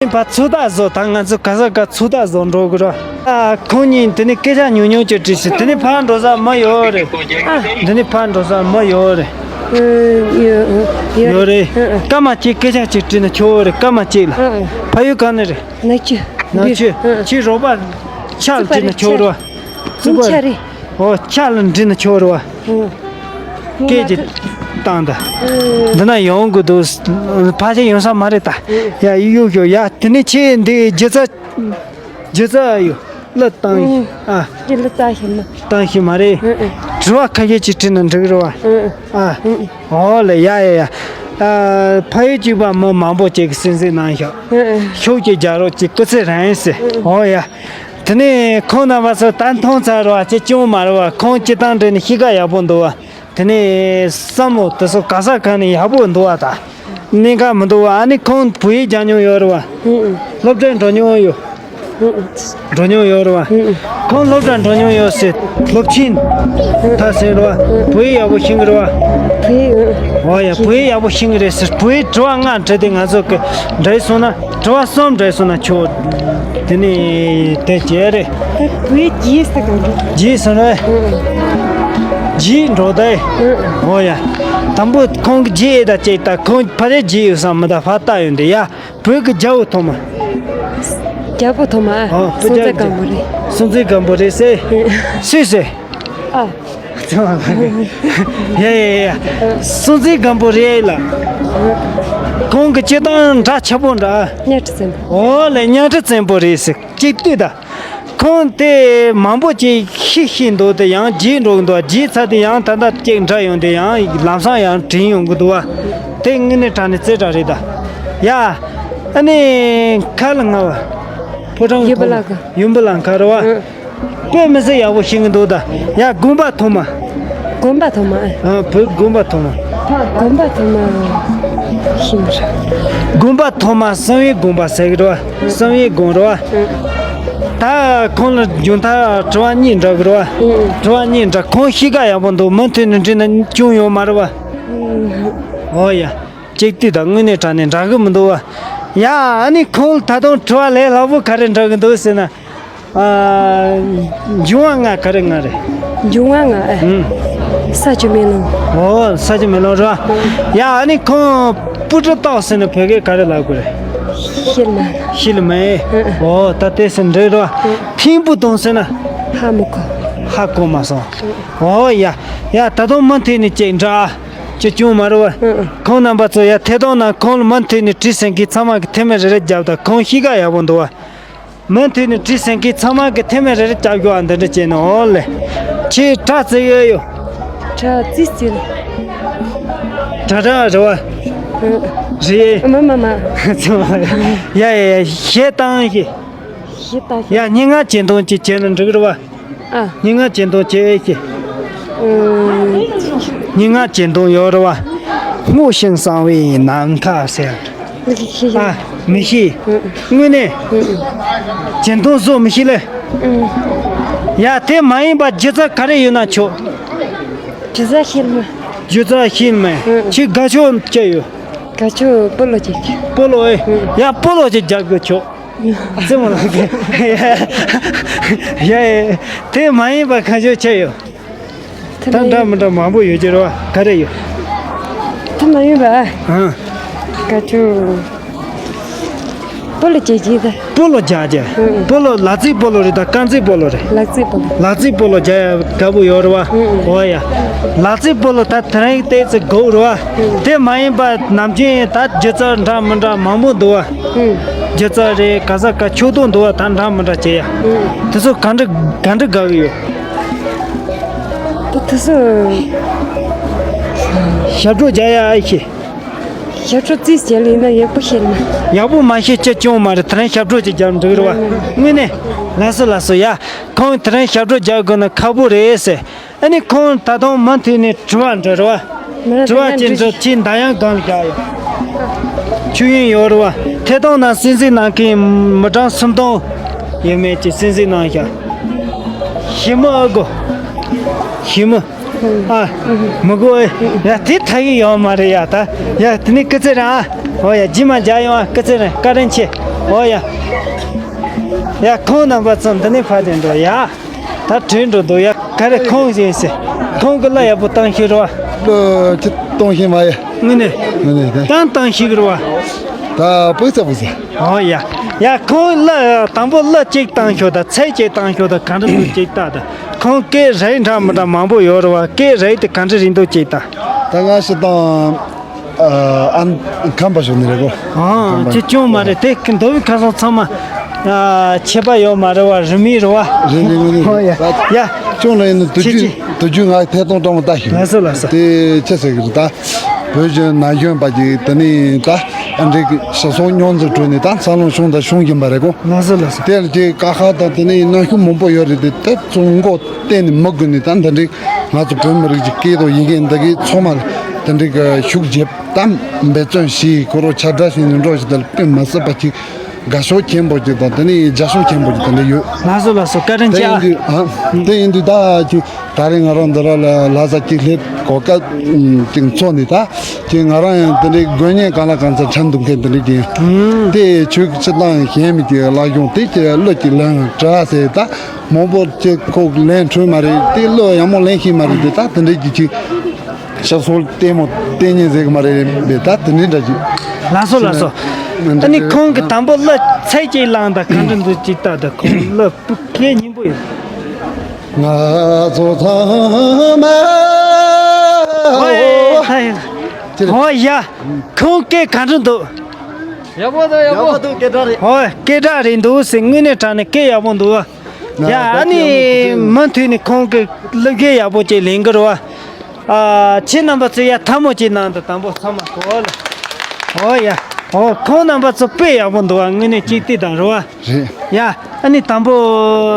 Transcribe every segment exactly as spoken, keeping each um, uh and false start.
ཕར་ཚོད་ལྟ་བཟོ། ད་ང་ཚོ་ག་ས་ག་ཚོད་ལྟ་བཟོ་འགྲོ་གི་ར། ཨ། ཁོང་གཉིས་དེ་ནས་སྐད་ཆ་ཉུང་ཉུང་ཅིག་དྲིས་ཤིག་དེ་ནས་ཕར་འགྲོ་ས་མི་ཡོད་རེད། ཨ། དེ་ནས་ཕར་འགྲོ་ས་མི་ཡོད་རེད། ཡོད་རེད། ཨ། སྐར་མ་གཅིག་སྐད་ཆ་ཅིག་དྲིས་ན་ཆོག་རེད། སྐར་མ་གཅིག་ལ། ཨ། ཕ་ཡུལ་ག་ནས་རེད། ནག་ཆུ། ནག་ཆུ། ཨ། ཁྱེད་རོགས་པ་ཆ་ལ་དྲིས་ན་ཆོག་རེད་བ། རྩིག་པ་རེད། ཨོ། ཆ་ལ་དྲིས་ན་ཆོག་རེད་བ། སྐད་ཅིག་བཏང་ད། འདི་ན་ཡོང་གི་འདུག་ཕལ་ཆེར་ཡོང་ས་མ་རེད་ད། ཡ། གཡུག་གཡུག་ཡ། དེ་ནས་ཁྱེད་འདི་སྒྱུ་རྩལ། སྒྱུ་རྩལ་ཡོད། གླུ་བཏང་ཡོད། ཨ། སྒྱུ་རྩལ་ལྟ་ཤེས་མ། བཏང་ཤེས་མ་རེད། དྲི་བ་ཁ་ཤས་ཅིག་དྲིས་ན་འགྲིག་རེད་བ། ཨ། ཨོ་ལེ། ཡ་ཡ་ཡ། ཨ། ཕ་ཡུལ་གཅིག་པ་མི་མང་པོ་ཅིག་གིས་གསན་གཟིགས་གནང་ཤག་ཤུགས་ཀྱིས་རྒྱག་རོགས་གྱིས། སྐུ་ཚེ་རིང་ཟེར། ཨོ་ཡ། དེ་ནས་ཁོང་རྣམ་པ་ཚོ་ད་མཐོང་ཚར་བ་ཅི་བྱུང་མ་རེད་བ། ཁོང་སྤྱིར་བཏང་འདྲ་ནས་གཤིས་ཀ་ཡག་པོ་འདུག་བ། དེ་ནས་བསམ་བློ་དེ་ཚོ་ག་ས་ག་ནས་ཡག་པོ་འདུག་བ། ད་གནད་འགག་མི་འདུག་བ། ཨ་ནི་ཁོང་བོད་ཡིག་སྦྱང་མྱོང་ཡོད་རེད་བ། སློབ་གྲྭར་འགྲོ་མྱོང་ཡོད། འགྲོ་མྱོང་ཡོད་རེད་བ། ཁོང་སློབ་གྲྭར་འགྲོ་མྱོང་ཡོད་ཟེར། སློབ་ཆེན་ད་ཟེར་རེད་བ། བོད་ཡིག་ཡག་པོ་ཤེས་ཀྱི་རེད་བ། བོད་ཡིག་ཨོ་ཡ། བོད་ཡིག་ཡག་པོ་ཤེས་ཀྱི་རེད་ཟེར། བོད་ཡིག་དྲི་བ་ལྔ་འདྲི་དེ་ང་ཚོ་གི་འདྲི་སོང་ན། དྲི་བ་གསུམ་འདྲི་སོང་ན་ཆོག་དེ་ནས་དེ་བྱས་རེད། ད་བོད་ཡིག་ཟེར་གང་འདྲ། རྗེས་སུ་རེད། རྗེས་འགྲོ་དེ། ཨོ་ཡ། དང་པོ་ཁོང་གི་རྗེས་ད་ཅིག་ད། ཁོང་ཕ་རེད་རྗེས་ཡོད་ས་མི་ད། ཕ་ལྟ་ཡོང་དེ་ཡ། བོད་ཀྱི་རྒྱལ་པོ་ཐོག་མ། རྒྱལ་པོ་ཐོག་མ། ཨོ། བོད་སྲོང་བཙན་རྒྱལ་སྒམ་པོ་རེད། སྲོང་བཙན་སྒམ་པོ་རེད་ཟེར། སུས་ཟེར། ཨ། ཡ་ཡ་ཡ། སྲོང་བཙན་སྒམ་པོ་རེད་ལ། ཁོང་གི་སྤྱིར་བཏང་འདྲ་ཆགས་པོ་འདྲ། གཉའ་ཁྲི་བཙན་པོ། ཨོ་ལེ། གཉའ་ཁྲི་བཙན་པོ་རེད་ཟེར། གཅིག་ལྟོས་ད། ཁོང་དེ་མང་པོ་ཅིག་ཤེས་ཤེས་འདུག་དེ་ཡང་བརྗེད་འགྲོ་གི་འདུག་བརྗེད་ཚར་དེ་ཡང་ད་ལྟ་ཅིག་འདྲ་ཡོང་དེ་ཡང་ལམ་སང་ཡང་དྲན་ཡོང་གི་འདུག་བ། དེ་དངོས་གནས་དྲང་གནས་རྩེ་གྲ་རེད་ད། ཡ། ཨ་ནི་ཁ་ལ་ང་བ། ཕོ་བྲང་ཡུམ་བུ་ལ་ཁ། ཡུམ་བུ་ལ་ཁ་རེད་བ། དཔེ་མི་སྲིད་ཡག་པོ་ཤེས་ཀྱི་འདུག་ད། ཡ། དགོན་པ་ཐོག་མ། དགོན་པ་ཐོག་མ། ཨ། བོད་དགོན་པ་ཐོག་མ། དགོན་པ་ཐོག་མ་ཤེས་མི་རེད། དགོན་པ་ཐོག་མ་བསམ་ཡས་དགོན་པ་ཟེར་གི་རེད་བ། བསམ་ཡས་དགོན་རེད་བ། ད་ཁོང་ལ་མཇུག་མཐར་དྲི་བ་གཉིས་འདྲི་གི་རེད་བ། དྲི་བ་གཉིས་འདྲི། ཁོང་གཤིས་ཀ་ཡག་པོ་འདུག་མུ་མཐུད་ནས་འདྲི་ན་སྐྱོན་ཡོད་མ་རེད་བ། ཨོ་ཡ། གཅིག་ལྟོས་ད། དངོས་གནས་དྲང་གནས་འདྲ་གི་མི་འདུག་བ། ཡ། ཨ་ནི་ཁོང་ད་དུང་དྲི་བ་ལས་སླ་པོ་ག་རེ་འདྲི་གི་འདུག་ཟེར་ན། ཨ། འབྱུང་བ་ལྔ་ག་རེ་ལྔ་རེད། འབྱུང་བ་ལྔ་ཨེ། ཨུམ། ས་ཆུ་མེ་རླུང་། ཨོ། ས་ཆུ་མེ་རླུང་རེད་བ། ཡ། ཨ་ནི་ཁོང་སྤུ་གྲི་བཏོག་ཟེར་ན་བོད་སྐད་ག་རེ་ལབ་དགོས་རེད། ཤེལ་མ། ཤེལ་མ་ཨེ། ཨུམ། ཨོ། ད་དེ་ཟེར་འདྲ་རེད་བ། ཨུམ། ཐིམ་ཕུ་གཏོང་ཟེར་ན། ཧ་མི་གོ། ཧ་གོ་མ་སོང་། ཨོ་ཡ། ཡ། ད་དུང་མུ་མཐུད་ནས་ཅིག་འདྲི་ཨ། ཅི་བྱུང་མ་རེད་བ། ཨུམ། ཁོང་རྣམ་པ་ཚོ་ཡ། ཐད་གཏོང་ནང་ཁོང་ལ་མུ་མཐུད་ནས་དྲི་ཟིན་མཁན་ཚང་མ་གིས་མཐེ་མོ་རེ་རེ་རྒྱབ་དང་། ཁོང་གཤིས་ཀ་ཡག་པོ་འདུག་བ། མུ་མཐུད་ནས་དྲི་ཟིན་མཁན་ཚང་མ་གིས་མཐེ་མོ་རེ་རེ་རྒྱབ་དགོས་ཨ། འདི་འདྲ་བྱས་ནས། ཨོ་ལེ། ཁྱེད་དྲ་རྩེ་ཡོད་ཡོད། དྲ་རྩེ་རྩེ། དྲ་དྲ་རེད་བ། ཨུམ། རེད། མ་མ་མ། ཡ་ཡ་ཡ། གཞས་བཏང་ཞིག་གཞས་བཏང་ཞིག་ཡ། སྙན་ངག་བྱེད་སྟངས་ཅིག་བྱས་ན་འགྲིག་རེད་བ། ཨ། སྙན་ངག་བྱེད་སྟངས་ཅིག་ཨེ་ཤེས། ཨུམ། སྙན་ངག་བྱེད་སྟངས་ཡོད་རེད་བ། སྔོ་ཤིང་གསང་བའི་ནམ་མཁའ་ཟེར། མི་ཤེས། ཨ། མི་ཤེས། ཨུམ། དངོས་གནས། ཨུམ། བྱེད་སྟངས་བཟོ་མི་ཤེས་ལེ། ཨུམ། ཡ། དེ་མ་ཡིན་པ་སྒྱུ་རྩལ་ག་རེ་ཡོད་ན་ཆོག་སྒྱུ་རྩལ་ཤེས་མེད། སྒྱུ་རྩལ་ཤེས་མེད། ཨུམ། ཁྱེད་དགའ་ཕྱོགས་ཅི་ཡོད། དགའ་ཕྱོགས་སྤོ་ལོ་བྱེད། སྤོ་ལོ་ཨེ། ཨུམ། ཡ། སྤོ་ལོ་ཅིག་རྒྱག་དགོས་ཆོག་རྩེད་མོ་ལ། ཡ་ཡ། དེ་མ་ཡིན་པ་གང་བྱུང་ཆེ་ཡོད། ད་འདྲ་མི་འདྲ་མང་པོ་ཡོད་ཀྱི་རེད་བ། ག་རེ་ཡོད། ད་མ་ཡིན་པ། ཨང་། དགའ་ཕྱོགས། སྤོ་ལོ་རྒྱག་རྒྱུ་ད། སྤོ་ལོ་རྒྱག་རྒྱུ། ཨང་། སྤོ་ལོ་ལག་རྩེད་སྤོ་ལོ་རེད་ད། རྐང་རྩེད་སྤོ་ལོ་རེད། ལག་རྩེད་སྤོ་ལོ། ལག་རྩེད་སྤོ་ལོ་རྒྱག་ཡ་དགའ་པོ་ཡོད་རེད་བ། ཨང་། ཨོ་ཡ། ལག་རྩེད་སྤོ་ལོ་ད་དེ་རིང་ཏོག་ཙམ་སྒུག་རེད་བ། དེ་མ་ཡིན་པ་ནམ་རྒྱུན་ད་སྒྱུ་རྩལ་འདྲ་མི་འདྲ་མང་པོ་འདུག་བ། ཨུམ། སྒྱུ་རྩལ་རེད། ག་ས་ག་ཕྱོགས་གཏོགས་འདུག་བ། ད་འདྲ་མི་འདྲ་བྱེད་ཡ། ཨུམ། དེ་ཚོ་ག་འདྲ་ག་འདྲ་དགའ་གི་ཡོད། ད་དེ་ཚོ། ཞབས་བྲོ་རྒྱག་ཡ་ཨེ་ཤེས། ཞབས་བྲོ་རྩིས་བྱས་ལ་ཡིན་ན་ཡག་པོ་ཤེས་ན། ཡག་པོ་མ་ཤེས་ཅི་བྱུང་མ་རེད། དེ་རིང་ཞབས་བྲོ་ཅིག་རྒྱག་འགྲིག་རེད་བ། ཨུམ། དངོས་གནས། ལགས་སོ་ལགས་སོ་ཡ། ཁོང་དེ་རིང་ཞབས་བྲོ་རྒྱག་དགོས་ན་ཁག་པོ་རེད་ཟེར། ཨ་ནི་ཁོང་ད་དུང་མུ་མཐུད་ནས་དྲི་བ་འདྲི་རེད་བ། དྲི་བ་ཅི་འདྲི། ཁྱེད་མདའ་ཡང་སྒང་ལ་བཞག་ཡོད། ཆོས་དབྱིངས་ཡོད་རེད་བ། ཐད་གཏོང་ནང་གསན་གཟིགས་གནང་མཁན་མི་གྲངས་སུམ་སྟོང་ཡས་མས་ཀྱིས་གསན་གཟིགས་གནང་ཤག་ཞི་མོ་ཨ་གོ། ཞི་མོ། ཨ། མི་དགོས། ཡ་དེ་ཐ་གི་ཡོད་མ་རེད་ཡ་ད། ཡ་དེ་ནི་སྐུ་ཚེ་རིང་ཨ། ཨོ་ཡ་རྗེས་མ་མཇལ་ཡོང་ཨ། སྐུ་ཚེ་རིང་། བཀའ་དྲིན་ཆེ། ཨོ་ཡ། ཡ་ཁོང་རྣམ་པ་ཚོ་འདི་ནས་ཕར་ཅིག་འགྲོ་ཡ། ད་བྲོས་འགྲོ་འདུག་ཡ། ག་རེ་ཁོང་ཡིན་ཟེར། ཁོང་གི་གླུ་ཡག་པོ་བཏང་ཤེས་རེད་བ། གླུ་ཅི་གཏོང་ཤེས་མ་ཡ། དངོས་གནས། དངོས་གནས་ད། གཏང་གཏང་ཤེས་ཀྱི་རེད་བ། ད་པོས་ཚ་པོས་ཚ། ཨོ་ཡ། ཡ་ཁོང་གླུ་དང་པོ་གླུ་གཅིག་བཏང་ཤོག་ད། ཚིག་གཅིག་བཏང་ཤོག་ད། ག་འདྲ་འདུག་གཅིག་ལྟ་ད། ཁོང་སྐད་རིགས་འདྲ་མི་འདྲ་མང་པོ་ཡོད་རེད་བ། སྐད་རིགས་དེ་ག་འདྲ་རེད་འདུག་གཅིག་ལྟ། ད་ང་ཞིག་དང་། ཨ་ཨ་ཁམས་པ་ཞོག་ནི་རེད་གོ། ཨ་ཁམས་པ་ཅི་ཅུང་མ་རེད། དེ་མདོ་དབུས་ཁམས་གསུམ་ཚང་མ། ཨ་ཁྱད་པར་ཡོད་མ་རེད་བ། རི་མི་རེད་བ། རེད་རེད་རེད། ཨོ་ཡ་ཡ། ཅུང་ལ་ཡིན་ན་དུས་ཅི་རྒྱུན་ཅི། དུས་རྒྱུན་ང་ཐད་གཏོང་སྤྲང་མོ་ལྟ་ཞིག་ལགས་སོ་ལགས་སོ། དེ་ཅི་ཟེར་གི་རེད་ད། བོད་གཞུང་ན་གཞོན་པ་ཅིག་དེ་ནས་ད་ཨ་འདྲའི་གི་ཞིག་སོགས་མྱོང་ཚོར་གྲོལ་ནས་ད་འཚར་ལོངས་བྱུང་དང་བྱུང་བཞིན་པ་རེད་གོ། ལགས་སོ་ལགས་སོ། དེ་ལ་ཅིག་ཀ་ཁ་དང་དེ་ནས་གནོན་ཤུགས་མང་པོ་ཡོད་རེད་དེ། དེ་ཚོ་མགོ་གཏན་ནས་མི་དགོས་ནས་ད་འདི་འདྲའི་ང་ཚོ་བོད་མི་རིགས་ཀྱི་སྐད་དང་ཡི་གེ་འདི་གའི་ཚང་མ་ལ་དེ་འདྲའི་གི་ཤུགས་རྒྱབ་དང་འབད་བརྩོན་བྱས། ཁོ་རང་ཆ་འདྲ་བྱས་ནས་འགྲོ་བཞིན་དུ་དཔེ་མི་སྲིད་པ་ཅིག་དགའ་ཕྱོགས་ཆེན་པོ་ཅིག་དང་དེ་ནས་རྒྱ་ཕྱོགས་ཆེན་པོ་ཅིག་དེ་འདྲ་ཡོད། ལགས་སོ་ལགས་སོ། བཀའ་དྲིན་དེ་ཆེ་ཨ། ཡིན་དུས་ཨ། དེ་ཡིན་དུས་ད་ཅིག་ད་རེས་ང་རང་འདི་ར་ལ་ལྷ་ས་ཅིག་སླེབས་གོ་སྐབས་ཅིག་འཚོལ་ནས་ད་ཅིག་ང་རང་ཡང་དེ་འདྲའི་དགོས་ངེས་གང་ལ་གང་འཚམ་འཆམ་འདུག་མཁན་དེ་འདྲ་ཅིག་ཡིན། དེ་ཆོས་ཀྱི་སྤྱི་བཏང་གཞན་མི་ཅིག་སློབ་སྦྱོང་དེ་ཅིག་བློ་ཅིག་ལེན་དྲ་ཟེར་ད་མང་པོ་ཅིག་ཁོག་ལེན་འཕྲོད་མ་རེད། དེ་བློ་ཡག་མོ་ལེན་ཤེས་མ་རེད་དེ། ད་དེ་འདྲའི་ཅིག་ཅིག་ཤ་སོལ་ལྟད་མོ་ལྟས་ངན་ཟེར་གི་མ་རེད་པས། ད་དེ་འདྲའི་འདྲ་ཅིག་ལགས་སོ་ལགས་སོ། ཨ་ནི་ཁོང་གི་དང་པོ་གླུ་ཚིག་གཅིག་བླངས་དང་། གང་འདྲ་འདུག་ཅིག་ལྟ་དང་། ཁོང་གླུ་སྐད་སྙན་པོ་ཡོད། ང་ཚོ་ཚང་མ། ཨོ་ཡ། ཁོང་སྐད་ག་འདྲ་འདུག་ཡག་པོ་འདུག་ཡག་པོ་འདུག་སྐད་གྲགས་རེད། ཨོ་སྐད་གྲགས་རེད་འདུག་ཟེར། དངོས་གནས་དྲང་གནས་སྐད་ཡག་པོ་འདུག་ཨ། ཡ་ཨ་ནི་མུ་མཐུད་ནས་ཁོང་གི་གླུ་སྐད་ཡག་པོ་ཅིག་ལེན་གི་རེད་བ། ཨ་ཁྱེད་རྣམ་པ་ཚོས་ཡ་ཐལ་མོ་ཅིག་གནང་དང་། དང་པོ་ཚང་མ་གོ་ལ། ཨོ་ཡ། ཨོ་ཁོང་རྣམ་པ་ཚོ་དཔེ་ཡག་པོ་འདུག་ཨ། དངོས་གནས་གཅིག་ལྟོས་དང་རེད་བ། རེད། ཡ། ཨ་ནི་དང་པོ་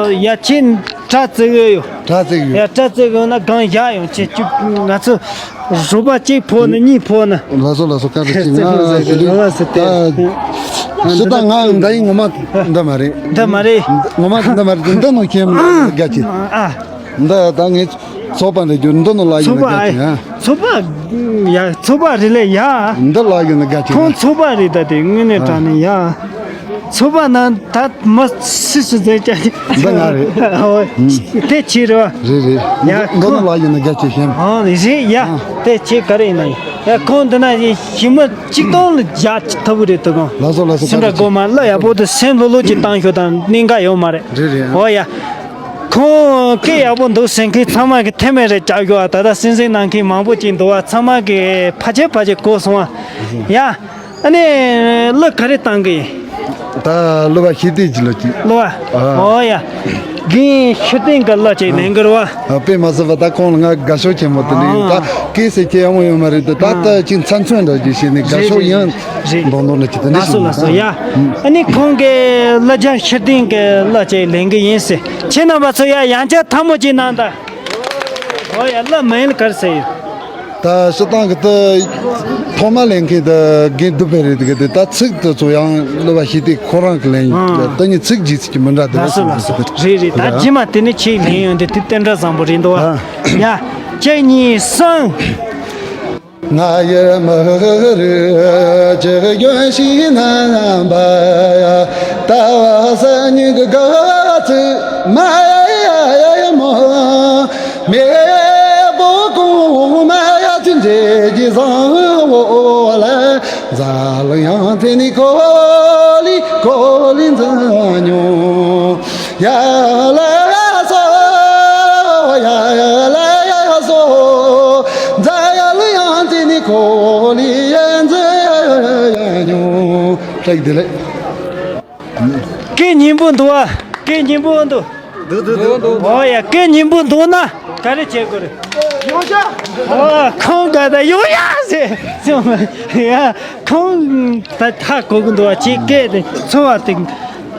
ཡ་ཁྱེད་དྲ་བརྩི་གི་ཡོད། དྲ་བརྩི་གི་ཡོད། ཡ་དྲ་བརྩི་གི་ཡོད་ན་སྒང་བཞག་ཡོང་། ཁྱེད་ཀྱི་ང་ཚོ་རོགས་པ་གཅིག་ཕོག་ན་གཉིས་ཕོག་ན། ལགས་སོ་ལགས་སོ། བཀའ་དྲིན་ཆེ། ང་རོགས་པ་ཟེར་ཏེ། ད་ཞུ་དང་། ང་འདི་ཡིན་ངོ་མ་འདི་མ་རེད། འདི་མ་རེད། ངོ་མ་འདི་མ་རེད། འདི་ནང་ཁྱེད་དགའ་ཆེ། ཨ། འདི་ད་ངས་ཚོགས་པ་འདི་རྒྱུ་འདི་ནང་ལ་ཡིན་ཚོགས་པ་དགའ་ཆེ། ཨ། ཚོགས་པ་ཡ། ཚོགས་པ་རེད་ལེ་ཡ། འདི་ལ་ཡོད་ན་དགའ་ཆེ། ཁོང་ཚོགས་པ་རེད་ད། དེ་དངོས་གནས་དྲང་གནས་ཡ། ཚོགས་པ་ནང་ད་མི་སུ་སུ་ཟེར་ཀྱང་འདི་ང་རེད། ཨོ། དེ་ཁྱེད་རེད་བ། རེད་རེད། ཡ། འདི་ནང་ལ་ཡོད་ན་དགའ་ཆེ་ཞེས། ཨོ་རེད་རེད་ཡ། དེ་ཁྱེད་ག་རེ་ཡིན་ན་ཡ། ཁོང་འདི་ན་ཞི་མི་གཅིག་སྟོང་ལ་བརྒྱ་ཐུབ་ཀྱི་རེད་དོ། ཁོང་ལགས་སོ་ལགས་སོ། སེམས་པ་དགོས་མ། གླུ་ཡག་པོ་དེ་སེམས་ལྷོད་ལྷོད་ཅིག་བཏང་ཤོག་དང་། གནད་འགག་ཡོད་མ་རེད། རེད་རེད། ཨོ་ཡ། ཁོང་སྐད་ཡག་པོ་འདུག་ཟེར་མཁན་ཚང་མ་གི་ཐེ་མེ་རེ་བཅག་ཤོག་ཨ། ད་ལྟ་གསན་གཟིགས་གནང་མཁན་མང་པོ་ཅིག་འདུག་ཨ། ཚང་མ་གི་ཕལ་ཆེར་ཕལ་ཆེར་གོ་སོང་ཨ། ཡ། ཨ་ནི་གླུ་ག་རེ་བཏང་གི་ཡིན། ད་གླུ་བ་ཤེས་ལྡན་གྱི་གླུ་ཅིག་གླུ་བ། ཨོ་ཡ། རྒན་ཤེས་ལྡན་གྱི་གླུ་ཅིག་ལེན་གི་རེད་བ། ཨ། དཔེ་མ་སྲིད་པ་ད་ཁོང་ལ་ང་དགའ་ཕྱོགས་ཆེན་པོ། དེ་ནས་ད་སྐད་ཟེར་ཁྱད་ཡང་ཡོད་མ་རེད་དེ། ད་ལྟ་ཅིག་མཚམས་མཚོན་འདྲ་ཅིག་བྱས་ནས་དགའ་ཕྱོགས་ཡང་མདོག་མདོག་འདྲ་ཅིག་དེ་འདྲ་ཞིག་ལགས་སོ་ལགས་སོ། ཡ། ཨ་ནི་ཁོང་གི་གླུ་སྦྱང་ཤེས་ལྡན་གྱི་གླུ་ཅིག་ལེན་གི་ཡིན་ཟེར། ཁྱེད་རྣམ་པ་ཚོ་ཡ་ཡང་བསྐྱར་ཐལ་མོ་ཅིག་གནང་དང་། ཨོ་ཡ། གླུ་མིང་ལ་ག་རེ་ཟེར་ཡོད། ད་སྤྱིར་བཏང་གི་ད་ཐོག་མ་ལེན་མཁན་ད་རྒན་བདུད་བྷེ་རེད་དེ། གི་དེ་ད་ཚིག་དེ་ཚོ་ཡང་གླུ་བ་ཤེས་ལྡན་ཁོ་རང་གི་ལེན། ཨ། ད་ནི་ཚིག་རྗེས་ཚིག་གི་མི་འདྲ་དེ། ལགས་སོ་ལགས་སོ། རེད་རེད། ད་རྗེས་མ་དེ་ནི་ཁྱེད་ལེན་ཡོང་དེ་དེ་རྟེན་འབྲེལ་བཟང་པོ་རེད་འདུག་ཨ། ཡ། གཅིག་གཉིས་གསུམ། ང་ཡི་མི་རིགས་ཀྱི་ཡོན་ཤིང་རྣམ་པ་ཡ། ལྟ་བ་སེམས་ཉིད་ཀྱི་དགའ་ཚིག་མ་ཡ་ཡ་ཡ་མོ། མེ་བོ་གོང་མ་ཡ་ཅི་འདྲེ་གི་བཟང་བོ་ལ། འཛམ་གླིང་ཡང་ཚེ་ནི་གོ་ལི་གོ་ལི་འཛམ་ཉུང་ཡ་ལ་སོ་ཡ་ལ་ཡ་སོ། འཛམ་གླིང་ཡང་ཚེ་ནི་གོ་ལི་ཡ་འཛམ་ཉུང་། བཀྲ་ཤིས་བདེ་ལེགས། སྐད་སྙན་པོ་འདུག་ཨ། སྐད་སྙན་པོ་འདུག་འདུག་འདུག་འདུག་འདུག་ཨོ་ཡ། སྐད་སྙན་པོ་འདུག་ན་ག་རེ་བྱེད་དགོས་རེད། ཡོང་ཤག་ཨོ་ཁོང་ག་ད་ཡོང་ཡ་ཟེར་ཟེར་ཡ། ཁོང་ད་ཧ་གོ་གི་འདུག་ཨ། ཅིག་སྐད་དེ་ཚོར་བ་དེ་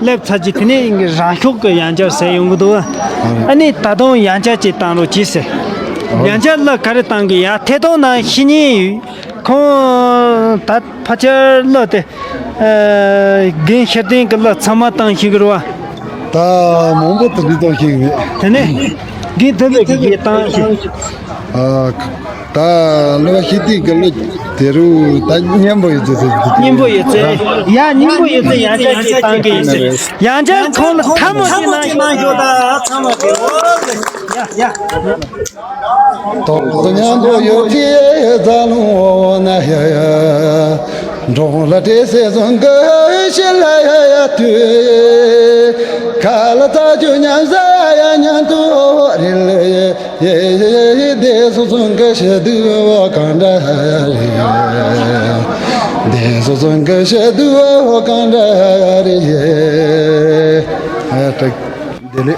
སླེབས་ཚར་རྗེས་དེ་ནས་རང་ཤུགས་ཀྱིས་ཡང་བསྐྱར་ཟེར་ཡོང་གི་འདུག་ཨ། ཨ་ནི་ད་དུང་ཡང་བསྐྱར་ཅིག་བཏང་རོགས་གྱིས་ཟེར། ཡང་བསྐྱར་གླུ་ག་རེ་བཏང་གི་ཡ། ཐད་གཏོང་ནང་ཤེས་མཁན་ཡོད། ཁོང་ད་ཕལ་ཆེར་གླུ་དེ། ཨ། རྒན་ཤེས་ལྡན་གྱི་གླུ་ཚང་མ་བཏང་ཤེས་ཀྱི་རེད་བ། ད་མང་པོ་དེ་འདྲ་བཏང་ཤེས་ཀྱི་མེད། དེ་ནས་རྒན་བདུད་བྷེ་གི་གླུ་བཏང་ཤེས། ཨ། ད་ལོ་ཤི་ཏི་གི་ལོ་དེ་རུ་ད་སྙན་པོ་ཡོད་ཚེ་ཟེར་གི། སྙན་པོ་ཡོད་ཚེ། ཡ་སྙན་པོ་ཡོད་ཚེ་ཡང་བསྐྱར་ཅིག་བཏང་གི་ཡིན་ཟེར། ཡང་བསྐྱར་ཁོང་ལ་ཐལ་མོ་ཅིག་གནང་ཞོག་ད་ཚང་མ་གི། ཡ་ཡ། དོག་སྙན་པོ་ཡོད་ཀྱི་རྫ་ལུང་འོག་ན་ཡ་ཡ། འབྲོང་ལ་བྲེ་སེ་བཟུང་གི་ཤི་ལ་ཡ་ཡ་དུས། ཁ་ལ་ཚ་ཆུ་མཉམ་ཟ་ཡ་ཡ་མཉམ་དུ་རི་ལ་ཡ་ཡ་ཡ། དེ་སོ་སོང་གི་ཤི་དུས་གང་འདྲ་རེད། དེ་སོ་སོང་གི་ཤི་དུས་གང་འདྲ་རེད། ཨ་ཏྲིག་དེ་ལས།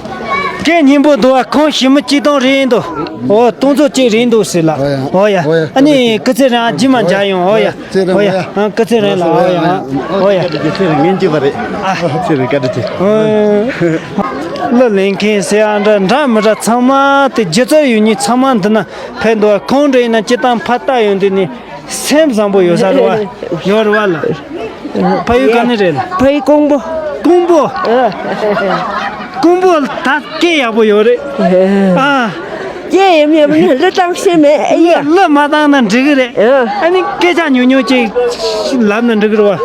སྐད་སྙན་པོ་འདུག་བ། ཁོང་ཞི་མི་གཅིག་སྟོང་རེད་འདུག་འོ་སྟོང་ཚོ་གཅིག་རེད་འདུག་ཟེར་ལ། ཨོ་ཡ། ཨོ་ཡ། ཨ་ནི་སྐུ་ཚེ་རིང་། རྗེས་མ་མཇལ་ཡོང་། ཨོ་ཡ། ཨོ་ཡ། ཨ་སྐུ་ཚེ་རིང་ལ། ཨོ་ཡ། ཨོ་ཡ། ཚེ་རིང་ངན་གྱི་བ་རེད། ཨ་ཚེ་རིང་བཀའ་དྲིན་ཆེ། ཨོ། གླུ་ལེན་མཁན་ཟེར་ཡ་འདྲ་འདྲ་མི་འདྲ་ཚང་མ་དེ་སྒྱུ་རྩལ་ཡོད་མཁན་ཚང་མ་འདི་ན་ཕེབས་འདུག་བ། ཁོང་འདྲ་ཡིན་ན་སྤྱིར་བཏང་ཕ་རྟགས་ཡོང་དུས་ནི། སེམས་བཟང་པོ་ཡོད་ས་རེད་བ། ཡོད་རེད་བ་ལ། ཕ་ཡུལ་ག་ནས་རེད་ལ། ཕ་ཡུལ་ཀོང་པོ། ཀོང་པོ། ཨ། ཀོང་པོ་ད་སྐད་ཡག་པོ་ཡོད་རེད། ཨ། སྐད་ཡག་པོ་ཡོད་ན་གླུ་བཏང་ཤེས་མེད་ཨེ་ཡ། གླུ་མ་བཏང་ན་འགྲིག་གི་རེད། ཨ། ཨ་ནི་སྐད་ཆ་ཉུང་ཉུང་ཅིག་ལབ་ན་འགྲིག་གི་རེད་བ།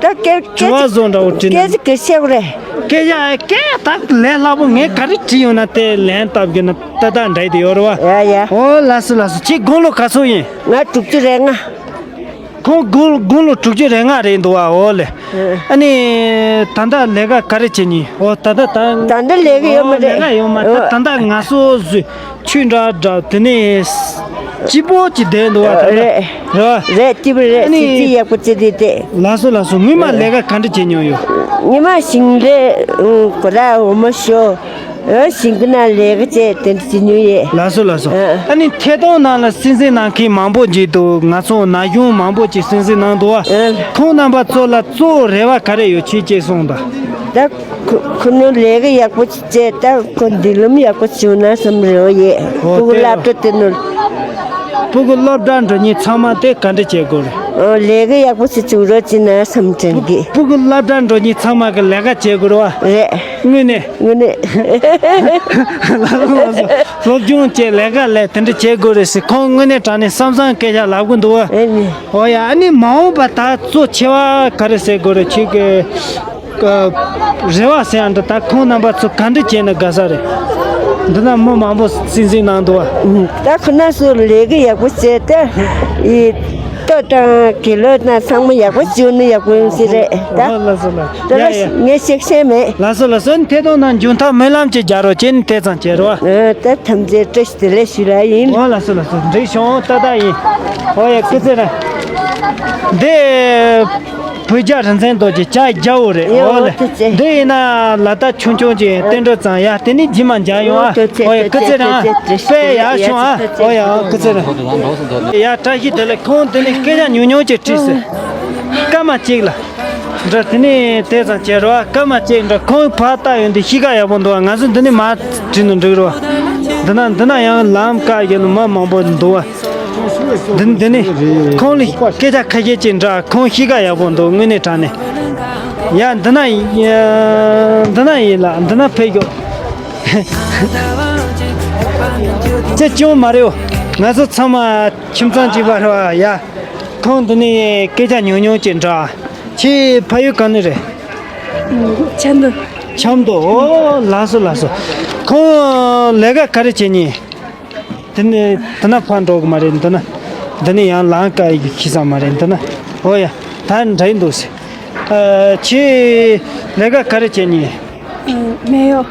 ད་སྐད་དྲི་བ་བཟོ་འདྲ་བོ་དྲིས་ན། སྐད་ཆ་ག་ཤེས་རེད། སྐད་ཆ་སྐད་ད་ལས་སླ་པོ། ངས་ག་རེ་དྲིས་ཡོང་ན་དེ་ལན་བཏབ་རྒྱུ་ན། ཏག་ཏག་འདྲ་ཡི་དེ་ཡོད་རེད་བ། ཡ་ཡ། ཨོ་ལགས་སོ་ལགས་སོ། ཁྱེད་དགུང་ལོ་ག་ཚོད་ཡིན། ང་དྲུག་ཅུ་རེ་ལྔ། ཁོང་དགུང་དགུང་ལོ་དྲུག་ཅུ་རེ་ལྔ་རེད་འདུག་བ། ཨོ་ལེ། ཨ་ནི་ད་ལྟ་ལས་ཀ་ག་རེ་བྱེད་ཉིན། ཨོ་ད་ལྟ་ད། ད་ལྟ་ལས་ཀ་ཡོད་མ་རེད། ལས་ཀ་ཡོད་མ་རེད། ད་ད་ལྟ་ང་ཚོ་བཟོས་ཆུ་འདྲ་འདྲ་དེ་ནས་སྐྱིད་པོ་ཅིག་བསྡད་འདུག་བ། ད་ལྟ་རེད། རེད་བ། རེད། སྐྱིད་པོ་རེད། ཨ་ནི་སྲིད་ཇུས་ཡག་པོ་བརྩི་དེ་དེ། ལགས་སོ་ལགས་སོ། སྔོན་མ་ལས་ཀ་ག་འདྲ་བྱེད་མྱོང་ཡོད། སྔོན་མ་ཞིང་ལས་གོ་ལ་འོ་མ་ཞོ། ཨ་ཞིང་ཁ་ན་ལས་ཀ་བྱས་དེ་འདྲ་བྱེད་མྱོང་ཡས། ལགས་སོ་ལགས་སོ། ཨ། ཨ་ནི་ཐད་གཏོང་ནང་ལ་སེམས་སེམས་གནང་མཁན་མང་པོ་ཅིག་འདུག་ང་ཚོ་ན་གཞོན་མང་པོ་ཅིག་སེམས་སེམས་གནང་འདུག་བ། ཨ། ཁོང་རྣམ་པ་ཚོ་ལ་གཙོ་བོ་རེ་བ་ག་རེ་ཡོད། ཁྱེད་ཀྱིས་གསུངས་དང་། ད་ཁོ་ཁོ་ནོ་ལས་ཀ་ཡག་པོ་ཅིག་བྱས། ད་ཁོ་མདུན་ལམ་ཡག་པོ་བྱུང་ན་བསམ་རེ་བ་ཡོད། ཨོ་ཕྲུ་གུ་དེ་སློབ་གྲྭ་དེ་ནོ། ཕྲུ་གུ་སློབ་གྲྭ་འགྲོ་མཁན་ཚང་མ་དེ་ག་འདྲ་བྱེད་དགོས་རེད། ཨོ་ལས་ཀ་ཡག་པོ་ཞིག་བྱུང་རོགས་བྱས་ན་བསམ་དྲན་གི། ཕྲུ་གུ་སློབ་གྲྭ་འགྲོ་མཁན་ཚང་མ་གི་ལས་ཀ་བྱེད་དགོས་རེད་བ། རེད། དངོས་གནས། དངོས་གནས། ལགས་སོ་ལགས་སོ། སློབ་སྦྱོང་བྱས་ལས་ཀ་ལས་དེ་འདྲ་བྱེད་དགོས་རེད་ཟེར། ཁོང་དངོས་གནས་དྲང་གནས་བསམ་བཟང་སྐད་ཆ་ལབ་གི་འདུག་བ། ཨེ་ནི། ཨོ་ཡ། ཨ་ནི་མ་འོངས་པ་ད་གཙོ་ཆེ་བ་ག་རེ་ཟེར་དགོས་རེད། ཁྱེད་ཀྱི་རེ་བ་ཟེར་ཡ་འདི་ད་ཁོང་རྣམ་པ་ཚོ་ག་འདྲ་བྱས་ན་དགའ་ས་རེད། འདི་ན་མི་མང་པོ་སེམས་སེམས་གནང་འདུག་བ། ད་ཁོ་ན་སུ་ལས་ཀ་ཡག་པོ་བྱས་ཏེ། ཨི། ལྟོ་དང་གི་ལོ་དང་ཚང་མ་ཡག་པོ་བྱུང་ན་ཡག་པོ་ཡོང་སྲིད་རེད་ད། ཨ་ལགས་སོ་ལགས། ད་ཡ་ཡ། ངས་ཤེག་ཤེ་མེད། ལགས་སོ་ལགས་སོ། ཐད་གཏོང་ནང་མཇུག་མཐར་སྨོན་ལམ་ཅིག་རྒྱག་རོགས་བྱེད་ནི་དེ་ཙམ་བྱེད་རོགས། ཨ། ད་ཐམས་ཅད་བཀྲ་ཤིས་བདེ་ལེགས་ཞུ་ར་ཡིན། ཨོ་ལགས་སོ་ལགས་སོ། འགྲིག་བྱུང་། ཏག་ཏག་ཡིན། ཨོ་ཡ། སྐུ་ཚེ་རིང་། འདི། བོད་རྒྱལ་རིག་འཛིན་རྡོ་རྗེ་ལྕགས་རྒྱལ་པོ་རེད། ཡ། ཨོ་ལེ། ཨོ་ཐུགས་རྗེ་ཆེ། འདི་ཡིན་ན་ལ་དྭགས་ཆུང་ཆུང་ཅིག་བསྟན་འགྲོ་ཙམ་ཡ། དེ་ནི་རྗེས་མ་མཇལ་ཡོང་ཨ། ཨོ་ཐུགས་རྗེ་ཆེ། ཨོ་ཡ། སྐུ་ཚེ་རིང་། ཐུགས་རྗེ་ཆེ། དཔེ་ཡག་བྱུང་ཨ། ཨོ་ཡ། ཨོ་སྐུ་ཚེ་རིང་། ཡ། བཀྲ་ཤིས་བདེ་ལེགས། ཁོང་དེ་ནི་སྐད་ཆ་ཉུང་ཉུང་ཅིག་དྲིས་ཟེར། སྐར་མ་གཅིག་ལ། འདྲ་དེ་ནི་དེ་ཙམ་བྱས་རོགས། སྐར་མ་གཅིག་འདྲ། ཁོང་ཕར་ལྟ་ཡོང་དུས་གཤིས་ཀ་ཡག་པོ་འདུག་ང་ཚོ་འདི་ནི་མར་བྲིས་ན་འགྲིག་རོགས། འདི་ན་འདི་ན་ཡང་ལམ་བཀག་ཡོད་ན་མི་མང་པོ་འདུག་བ། འདི་འདི་ནི་ཁོང་ལ་སྐད་ཆ་ཁ་ཤས་ཅིག་འདྲ། ཁོང་གཤིས་ཀ་ཡག་པོ་འདུག་དངོས་གནས་དྲང་གནས། ཡ། འདི་ན་ཡ། འདི་ན་ཡིན་ལ། འདི་ན་ཕེབས་ཤོག་ཅི་ཅུང་མ་རེད། ང་ཚོ་ཚང་མ་ཁྱིམ་ཚང་གཅིག་པ་རེད་བ། ཡ། ཁོང་འདི་ནི་སྐད་ཆ་ཉུང་ཉུང་ཅིག་འདྲ། ཁྱེད་ཕ་ཡུལ་གང་ནས་རེད། ཆབ་མདོ། ཆབ་མདོ། ཨོ་ལགས་སོ་ལགས་སོ། ཁོང་ལས་ཀ་ག་རེ་བྱེད་ཉིན། དེ་ནས་དེ་ན་ཕར་འགྲོ་གི་མ་རེད། འདི་ན། འདི་ནས་ཡང་ལམ་བཀག་ཡི་གི་ཤི་ས་མ་རེད། འདི་ན། ཨོ་ཡ། ད་འདྲ་ཡི་འདུག་ཟེར། ཨ། ཁྱེད་ལས་ཀ་ག་རེ་བྱེད་ཉིན། 没有。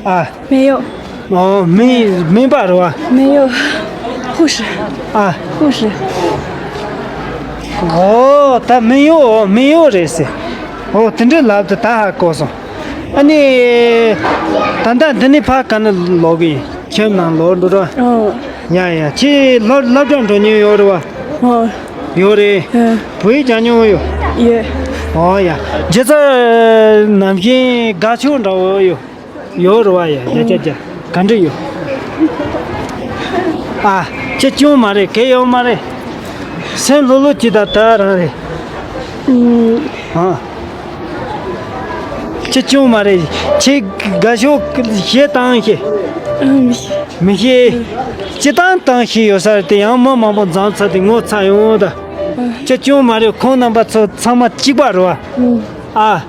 ཨ། 没有。 ཨོ། སྨན་སྨན་པ་རེད་བ། 没有。 护士。 ཨ། 护士。 ཨོ། ད་སྨན་གཡོག་སྨན་གཡོག་རེད་ཟེར། ཨོ། དེ་འདྲའི་ལབ་དུས་ད་ཧ་གོ་སོང་། ཨ་ནི། ད་ལྟ་འདི་ནས་ཕར་ག་ནས་ལོག་གི་ཡིན། ཁྱིམ་ནང་ལོག་འགྲོ་ར། ཨོ། ཡ་ཡ། ཁྱེད་སློབ་སློབ་གྲྭ་འགྲོ་མྱོང་ཡོད་རེད་བ། ཨོ། ཡོད་རེད། ཨ། བོད་ཡིག་སྦྱང་མྱོང་ཡོད། ཡོད། ཨོ་ཡ། སྒྱུ་རྩལ་ནང་བཞིན་དགའ་ཕྱོགས་འདྲ་བོ་ཡོད། ཡོད་རེད་བ། ཡ་ཡ་ཡ་ཡ། ག་འདྲ་ཡོད། ཨ། ཁྱེད་སྐྱོན་མ་རེད། གལ་ཡོད་མ་རེད། སེམས་ལྷོད་ལྷོད་ཅིག་ད་ད་རང་རེད། ཨ། ཁྱེད་སྐྱོན་མ་རེད། ཁྱེད་དགའ་ཕྱོགས་གཞས་བཏང་ཤེས། མི་ཤེས། སྤྱི་བཏང་བཏང་ཤེས་ཡོད་ས་རེད་དེ། ཡང་མི་མང་པོ་འཛོམས་ཚར་དེ་ངོ་ཚ་ཡོང་ད། ཅི་བྱུང་མ་རེད། ཁོང་རྣམ་པ་ཚོ་ཚང་མ་གཅིག་པ་རེད་བ། ཨ།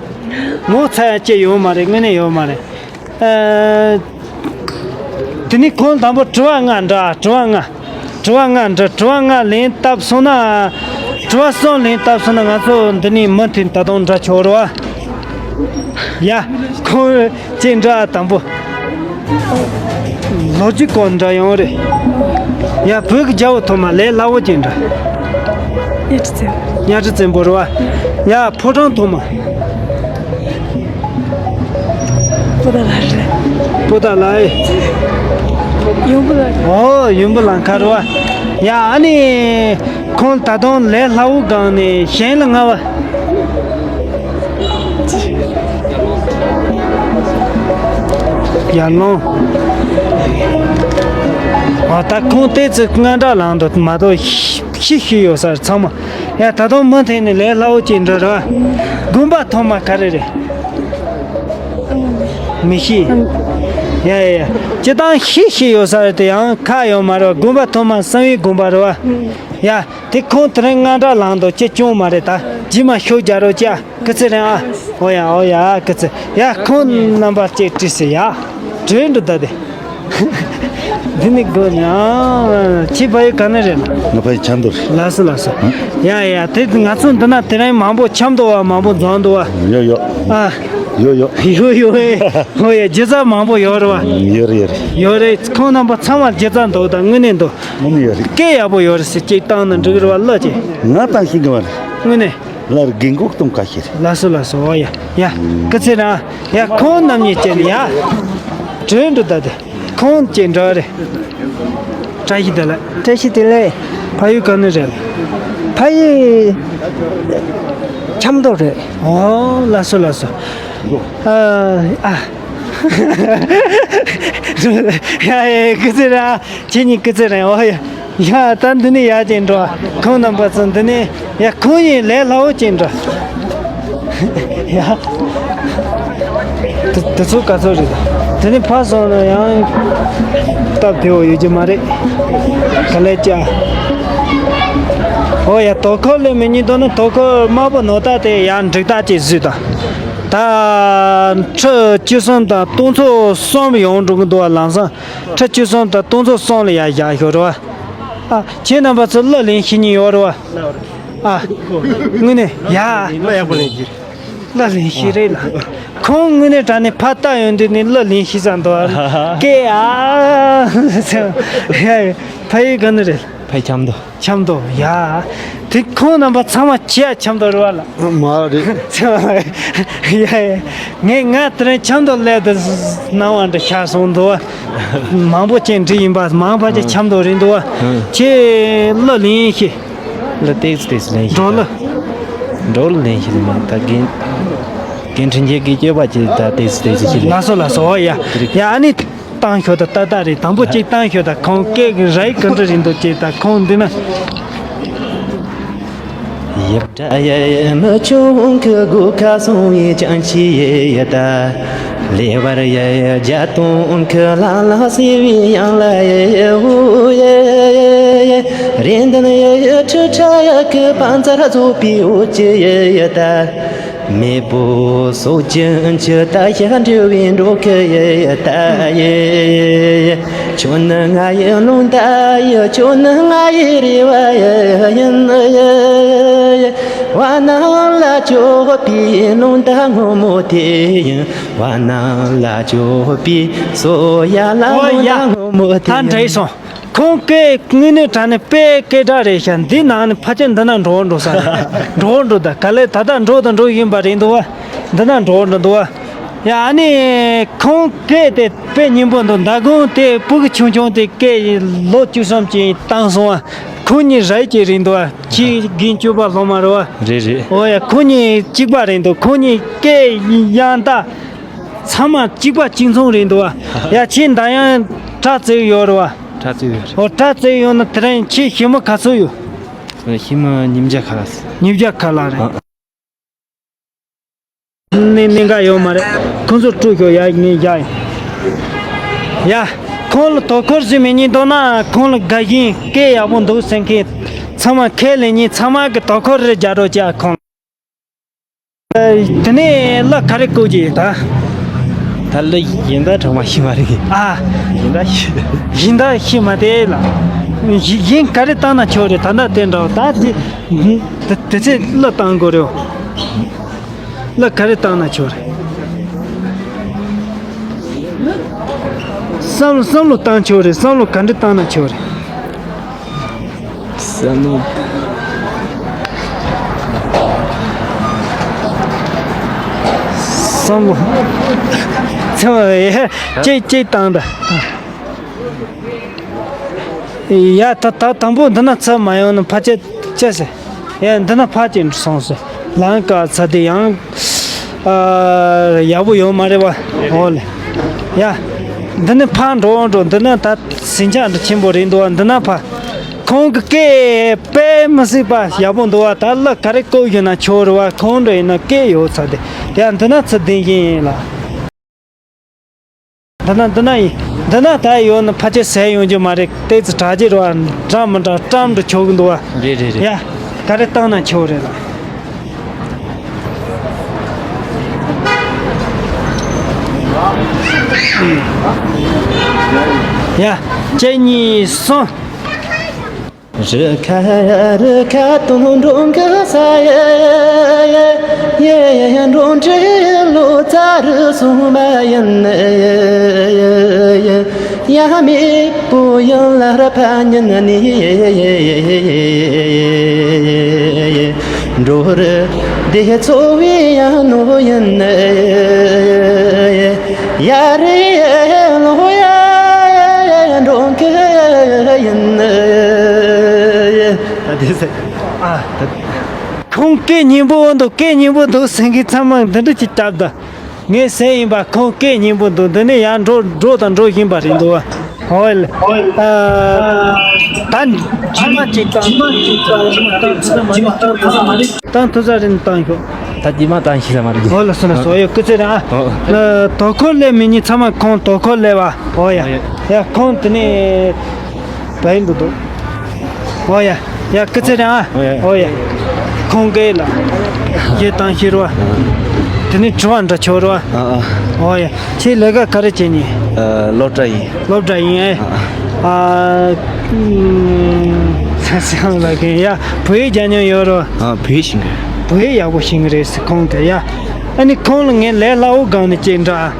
ངོ་ཚ་ཡ་ཅི་ཡོད་མ་རེད། དངོས་གནས་ཡོད་མ་རེད། ཨ། དེ་ནི་ཁོང་དང་པོ་དྲི་བ་ལྔ་འདྲི། དྲི་བ་ལྔ། དྲི་བ་ལྔ་འདྲི། དྲི་བ་ལྔ་ལན་བཏབ་སོང་ན། དྲི་བ་གསུམ་ལན་བཏབ་སོང་ན་ང་ཚོ་འདི་ནས་མུ་མཐུད་ད་དུང་འདྲི་ཆོག་རེད་བ། ཡ། ཁོང་ཅི་འདྲི་དང་པོ། ལོ་རྒྱུས་སྐོར་འདྲི་ཡོང་རེད། ཡ། བོད་ཀྱི་རྒྱལ་པོ་ཐོག་མ་ལས་སླ་བོ་ཅིག་འདྲི། གཉའ་ཁྲི་བཙན། གཉའ་ཁྲི་བཙན་པོ་རེད་བ། ཡ། ཕོ་བྲང་ཐོག་མ། པོ་ཏཱ་ལ་རེད། པོ་ཏཱ་ལ་ཨེ། ཡུམ་བུ་ལ། ཨོ། ཡུམ་བུ་ལ་མཁར་རེད་བ། ཡ། ཨ་ནི། ཁོང་ད་དུང་ལས་སླ་བོ་སྒང་ནས་གཞན་ལ་ང་བ། ཡར་ལོངས། ཨ། ད་ཁོང་ཏོག་ཙམ་དངངས་སྐྲག་ལངས་འདུག་མ་གཏོགས་ཤི་ཤི་ཤི་ཡོད་ས་ཚང་མ། ཡ། ད་དུང་མུ་མཐུད་ནས་ལས་སླ་བོ་ཅིག་འདྲི་ར། དགོན་པ་ཐོག་མ་ག་རེ་རེད། མི་ཤེས། ཡ་ཡ་ཡ། སྤྱི་བཏང་ཤི་ཤི་ཡོད་ས་རེད་དེ། ཡང་ཁག་ཡོད་མ་རེད། དགོན་པ་ཐོག་མ་གསང་བའི་དགོན་པ་རེད་བ། ཡ། དེ་ཁོང་དེ་རིང་དངངས་སྐྲག་ལངས་འདུག་ཅི་བྱུང་མ་རེད་ད། རྗེས་མ་ཤུགས་རྒྱག་རོགས་བྱ། སྐུ་ཚེ་རིང་ཨ། ཨོ་ཡ་ཨོ་ཡ། སྐུ་ཚེ། ཡ། ཁོང་རྣམ་པ་ཅིག་དྲིས་སོ་ཡ། དྲིས་འགྲོ་ད་དེ། འདི་ནི་དགོས་ནི་ཨ། ཁྱེད་ཕ་ཡུལ་ག་ནས་རེད། ང་ཕ་ཡུལ་ཆབ་མདོ་རེད། ལགས་སོ་ལགས་སོ། ཡ་ཡ། དེ་ང་ཚོ་འདི་ན་དེ་རིང་མང་པོ་ཆབ་མདོ་བ་མང་པོ་འཛོམས་འདུག་བ། ཡོད་ཡོད། ཨ། ཡོད་ཡོད། ཡོད་ཡོད། ཨོ་ཡ། སྒྱུ་རྩལ་མང་པོ་ཡོད་རེད་བ། ཡོད་རེད་ཡོད་རེད། ཡོད་རེད། ཁོང་རྣམ་པ་ཚང་མ་སྒྱུ་རྩལ་འདུག་ད་དངོས་གནས་འདུག་དངོས་གནས་ཡོད་རེད། སྐད་ཡག་པོ་ཡོད་རེད་ཟེར་ཅིག་བཏང་ན་འགྲིག་རེད་བ། གླུ་ཅིག་ང་བཏང་ཤེས་གི་མ་རེད། དངོས་གནས། ལར་རྒན་གོག་གཏོང་ཁ་ཤས་རེད། ལགས་སོ་ལགས་སོ། ཨོ་ཡ་ཡ། སྐུ་ཚེ་རིང་ཡ། ཁོང་རྣམ་གཉིས་བྱས་ནས་ཡ། དྲིས་འགྲོ་ད་དེ། ཁོང་ཅི་འདྲ་རེད། བཀྲ་ཤིས་བདེ་ལེགས། བཀྲ་ཤིས་བདེ་ལེགས། ཕ་ཡུལ་ག་ནས་རེད། ཕ་ཡུལ་ཆབ་མདོ་རེད། ཨོ། ལགས་སོ་ལགས་སོ། ཨ་ཨ། ཡ་ཡ། སྐུ་ཚེ་རིང་། ཁྱེད་གཉིས་སྐུ་ཚེ་རིང་། ཨོ་ཡ། ཡ། ད་འདི་ནས་ཡར་ཅིག་འགྲོ། ཁོང་རྣམ་པ་ཚོ་འདི་ནས། ཡ། ཁོང་གཉིས་ལས་སླ་བོ་ཅིག་འགྲོ། ཡ། དེ་དེ་ཚོ་ག་ཚོད་རེད། དེ་ནས་ཕར་སོང་ན་ཡང་སྟབས་བདེ་བོ་ཡོད་ཀྱི་མ་རེད། ག་ལེར་བྱ། ཨོ་ཡ། དོ་ཁུར་ལས་མི་ཉན་དོ་ན་དོ་ཁུར་དམར་པོ་ནོར་ད་དེ་ཡར་འགྲིག་ད་ཅིག་བཟོས་དང་། ད་ཁྲི་བཅུ་གསུམ་དང་སྟོང་ཚོ་གསུམ་ཡོང་འགྲོ་གི་འདུག་བ། ལམ་སང་ཁྲི་བཅུ་གསུམ་དང་སྟོང་ཚོ་གསུམ་ལ་ཡར་བཞག་ཤོག་རེད་བ། ཨ། ཁྱེད་རྣམ་པ་ཚོ་གླུ་ལེན་ཤེས་མཁན་ཡོད་རེད་བ། ཨ། དངོས་གནས་ཡ། གླུ་ཡག་པོ་ལེན་ཤེས། གླུ་ལེན་ཤེས་རེད་ལ། ཁོང་དངོས་གནས་དྲང་གནས་ཕར་ལྟ་ཡོང་དུས་ནས་གླུ་ལེན་ཤེས་ས་འདུག་ཨ། སྐད་ཨ། ཡ་ཡ། ཕ་ཡུལ་ག་ནས་རེད། ཕ་ཡུལ་ཆབ་མདོ། ཆབ་མདོ་ཡ། དེ་ཁོང་རྣམ་པ་ཚང་མ་ཁྱེད་ཆབ་མདོ་རེད་བ་ལ། མ་རེད། ཡ་ཡ། ངས་ང་དེ་རིང་ཆབ་མདོ་སླེབས་དུས་སྣང་བ་འདྲ་ཤར་སོང་འདུག་བ། མང་པོ་ཅན་འདྲི་ཡིན་པ། མང་བ་ཅན་ཆབ་མདོ་རེད་འདུག་བ། ཁྱེད་གླུ་ལེན་ཤེས། གླུ་ཏོག་ཙམ་ཏོག་ཙམ་ལེན་ཤེས། འགྲོ་གླུ། འགྲོ་གླུ་ལེན་ཤེས་མ་ད་རྒན། རྒན་དྲིན་ཆེན་གྱི་སྤྱོད་པ་ཅིག་ད་ཏོག་ཙམ་ཏོག་ཙམ་ཅིག་ལེན། ལགས་སོ་ལགས་སོ། ཨོ་ཡ། ཡ། ཨ་ནི། བཏང་ཤོག་ད་ཏག་ཏག་རེད། དང་པོ་གཅིག་བཏང་ཤོག་ད། ཁོང་སྐད་ཀྱི་ར་ཡིག་ག་འདྲ་རེད་འདུག་ཅེས་ད་ཁོང་འདི་ན། ཡབ་བྲ་ཡ་ཡ་མི་ཆུང་ཁུ་གུ་ཁ་སོང་བའི་ཅང་ཆི་ཡེ་ཡ་ད། ལེ་བར་ཡ་ཡ་རྒྱ་སྟོང་ཁུ་ལ་ལ་སི་བའི་ཡང་ལ་ཡེ་ཧུ་ཡེ་ཡེ། རེ་འདུན་ཡ་ཡ་ཁྲི་ཁྲ་ཡ་ཁུ་པང་ཙར་རྫོགས་པའི་འུ་ཅི་ཡེ་ཡ་ད། མེས་པོ་སྲོག་ཅན་གྱི་ད་ཤ་འདྲུ་བའི་འགྲོ་ཁ་ཡེ་ད་ཡེ། ཁྱོད་ནི་ང་ཡི་རླུང་རྟ་ཡི། ཁྱོད་ནི་ང་ཡི་རེ་བ་ཡི་ཡིན་ཡེ། བ་ན་ལ་ཅོ་པི་རླུང་རྟ་སྔོན་མོ་དེ་ཡིན། བ་ན་ལ་ཅོ་པི་སོ་ཡ་ལ། ཨོ་ཡ། རླུང་རྟ་སྔོན་མོ་དེ་ད་ཡིན། འདྲ་ཡི་སོང་། ཁོང་སྐད་དངོས་གནས་དྲང་གནས་དཔེ་སྐད་གྲགས་རེད་ཤག་འདི་ནང་ནས་ཕལ་ཆེར་འདི་ན་འགྲོ་འགྲོ་ས་རེད། འགྲོ་འགྲོ་ད་ག་ལེར་ད་ལྟ་འགྲོ་དང་འགྲོ་བཞིན་པ་རེད་འདུག་བ། འདི་ན་འགྲོ་འགྲོ་འདུག་བ། ཡ། ཨ་ནི་ཁོང་སྐད་དེ་དཔེ་སྙན་པོ་འདུག་མདང་དགོང་དེ་སྤུ་གུ་ཆུང་ཆུང་དེ་སྐད་ལོ་བཅུ་གསུམ་ཅན་བཏང་སོང་བ། ཁོང་གཉིས་ར་ཡིག་ཅིག་རེད་འདུག་བ། ཁྱི་རྒན་གཅོད་པ་སློབ་མ་རེད་བ། རེད་རེད། ཨོ་ཡ། ཁོང་གཉིས་གཅིག་པ་རེད་འདུག་ཁོང་གཉིས་སྐད་དབྱངས་རྟ་ཚང་མ་གཅིག་པ་གཅིག་མཚུངས་རེད་འདུག་བ། ཡ། ཁྱེད་ད་ཡང་སྐྲ་བཙིར་ཡོད་རེད་བ། སྐྲ་བཙིར་ཡོད་རེད། ཨོ། སྐྲ་བཙིར་ཡོད་ན་དེ་རིང་ཁྱེད་ཞི་མི་ག་ཚོད་ཡོད། ཞི་མི་ཉིས་བརྒྱ་ཁ་ལག་ཉིས་བརྒྱ་ཁ་ལག་རེད། ཨ། ནི་གནད་འགག་ཡོད་མ་རེད། ཁོང་ཚོ་དཀྲུག་ཤོག་ཡ། ངས་བཞག་ཡིན། ཡ། ཁོང་ལ་དོ་ཁུར་ཞིག་མེད་ཉིན་འདུག་ན། ཁོང་ལ་དགའ་ཞིང་སྐད་ཡག་པོ་འདུག་ཟེར་མཁན་ཚང་མ་ཁས་ལེན་ཉིན་ཚང་མ་གི་དོ་ཁུར་རེ་རྒྱག་རོགས་བྱ་ཁོང་། དེ་ནས་གླུ་ག་རེ་བཀོད་ཀྱི་ཡོད་ད། ད་གླུ་གཞན་དག་དྲང་མ་ཤེས་མ་རེད། ཨ། གཞན་དག་ཤེས། གཞན་དག་ཤེས་མ་དེ་ལ། གཞན་ག་རེ་བཏང་ན་ཆོག་རེད། ད་ལྟ་དེ་འདྲ་ད་དེ། དེ་དེ་ཚེ་གླུ་བཏང་དགོས་རེད། གླུ་ག་རེ་བཏང་ན་ཆོག་རེད། བསམ་བློ་བསམ་བློ་བཏང་ཆོག་རེད། བསམ་བློ་ག་འདྲ་བཏང་ན་ཆོག་རེད། བསམ་བློ། བསམ་བློ། ཚེ་བ་ཡ་ཅིག་ཅིག་བཏང་ད། ཡ་ད་ད་དང་པོ་འདི་ན་ཚུར་མ་ཡོང་ན་ཕལ་ཆེར་ཅི་ཟེར། ཡ་འདི་ན་ཕར་ཅིག་སོང་ཟེར། ལམ་ཀ་ཚ་དེ་ཡང་ཨ་ཡག་པོ་ཡོད་མ་རེད་བ། འོ་ལེ། ཡ། འདི་ནས་ཕར་འགྲོ་འགྲོ། འདི་ན་ད་ཟིང་ཆ་འདྲ་ཆེན་པོ་རེད་འདུག་བ། འདི་ན་ཕར། ཁོང་གི་སྐད་དཔེ་མི་སྲིད་པ་ཡག་པོ་འདུག་བ། ད་གླུ་ག་རེ་བཀོད་ཡོད་ན་ཆོག་རེད་བ། ཁོང་འདྲ་ཡིན་ན་སྐད་ཡོད་ཚ་དེ། ཡ་འདི་ན་ཚུར་བསྡད་ཀྱི་ཡིན་ལ། འདི་ན་འདི་ན་ཡིན། འདི་ན་ད་ཡོད་ན་ཕལ་ཆེར་ཟས་ཡོང་རྒྱུ་མ་རེད། ཏོག་ཙམ་དྲག་རྒྱུ་རེད་བ། འདྲ་མི་འདྲ་བཀྲམ་འདྲ་ཆོག་གི་འདུག་བ། རེད་རེད་རེད། ཡ། ག་རེ་བཏང་ན་ཆོག་རེད་ལ། ཡ། གཅིག་གཉིས་གསུམ། རི་ཁ་རི་ཁ་དུང་སྒྲོན་གི་ས་ཡ་ཡ་ཡ་ཡ། འགྲོ་འདྲེ་ལོ་ཙཱ་རི་སོང་མ་ཡིན་ཡ་ཡ། ཡ་མེད་པོ་ཡིན་ལ་ར་ཕ་ཉིན་ནི། འགྲོ་རུ་བདེ་འཚོ་བའི་ཡང་ནོ་ཡིན། ཡ་རེ་ལོ་ཡ་འགྲོ་གི་ཡིན། ད་དེ་ཟེར། ཨ། ཁོང་སྐད་སྙན་པོ་འདུག་སྐད་སྙན་པོ་འདུག་ཟེར་མཁན་ཚང་མ་འདི་འདྲ་ཅིག་བཏབ་ད། ངས་ཟེར་ཡིན་པ། ཁོང་སྐད་སྙན་པོ་འདུག་འདི་ནས་ཡར་འགྲོ་འགྲོ་དང་འགྲོ་བཞིན་པ་རེད་འདུག་བ། ཧོལ། ཨ། ད་རྗེས་མ་ཅིག་དང་། ད་ཐུ་ས་རིན་བཏང་ཤོག་ད་རྗེས་མ་བཏང་ཤེས་ས་མ་རེད། ཧོལ་ལ་སོ་ན་སོ་ཡོད་སྐུ་ཚེ་རིང་ཨ། ཨོ། དོ་ཁོར་ལས་མི་ཉིད་ཚང་མ་ཁོང་དོ་ཁོར་ལས་བ། ཧོ་ཡ། ཡ་ཁོང་དེ་ནས། བའི་འདུག་འདུག་ཨོ་ཡ། ཡ་སྐུ་ཚེ་རིང་ཨ། ཨོ་ཡ། ཨོ་ཡ། ཁོང་གིས་ལ། ཡེ་དང་ཤེར་བ། དེ་ནི་དྲི་བ་འདྲ་ཆོར་བ། ཨ་ཨ། ཨོ་ཡ། ཁྱེད་ལས་ཀ་ག་རེ་བྱེད་ནི། ཨ་སློབ་གྲྭ་ཡིན། སློབ་གྲྭ་ཡིན་ཨེ། ཨ་ཨ། ཨ་ས་སང་ལ་གིན་ཡ་བོད་ཡིག་རྒྱག་མྱོང་ཡོད་རོ། ཨ་བོད་ཡིག་ཤེས་གི་བོད་ཡིག་ཡག་པོ་ཤེས་གི་རེད་ཟེར་ཁོང་དེ་ཡ། ཨ་ནི་ཁོང་ལ་ངས་ལས་སླ་བོ་སྒང་ནས་ཅིག་འདྲ། ཨ་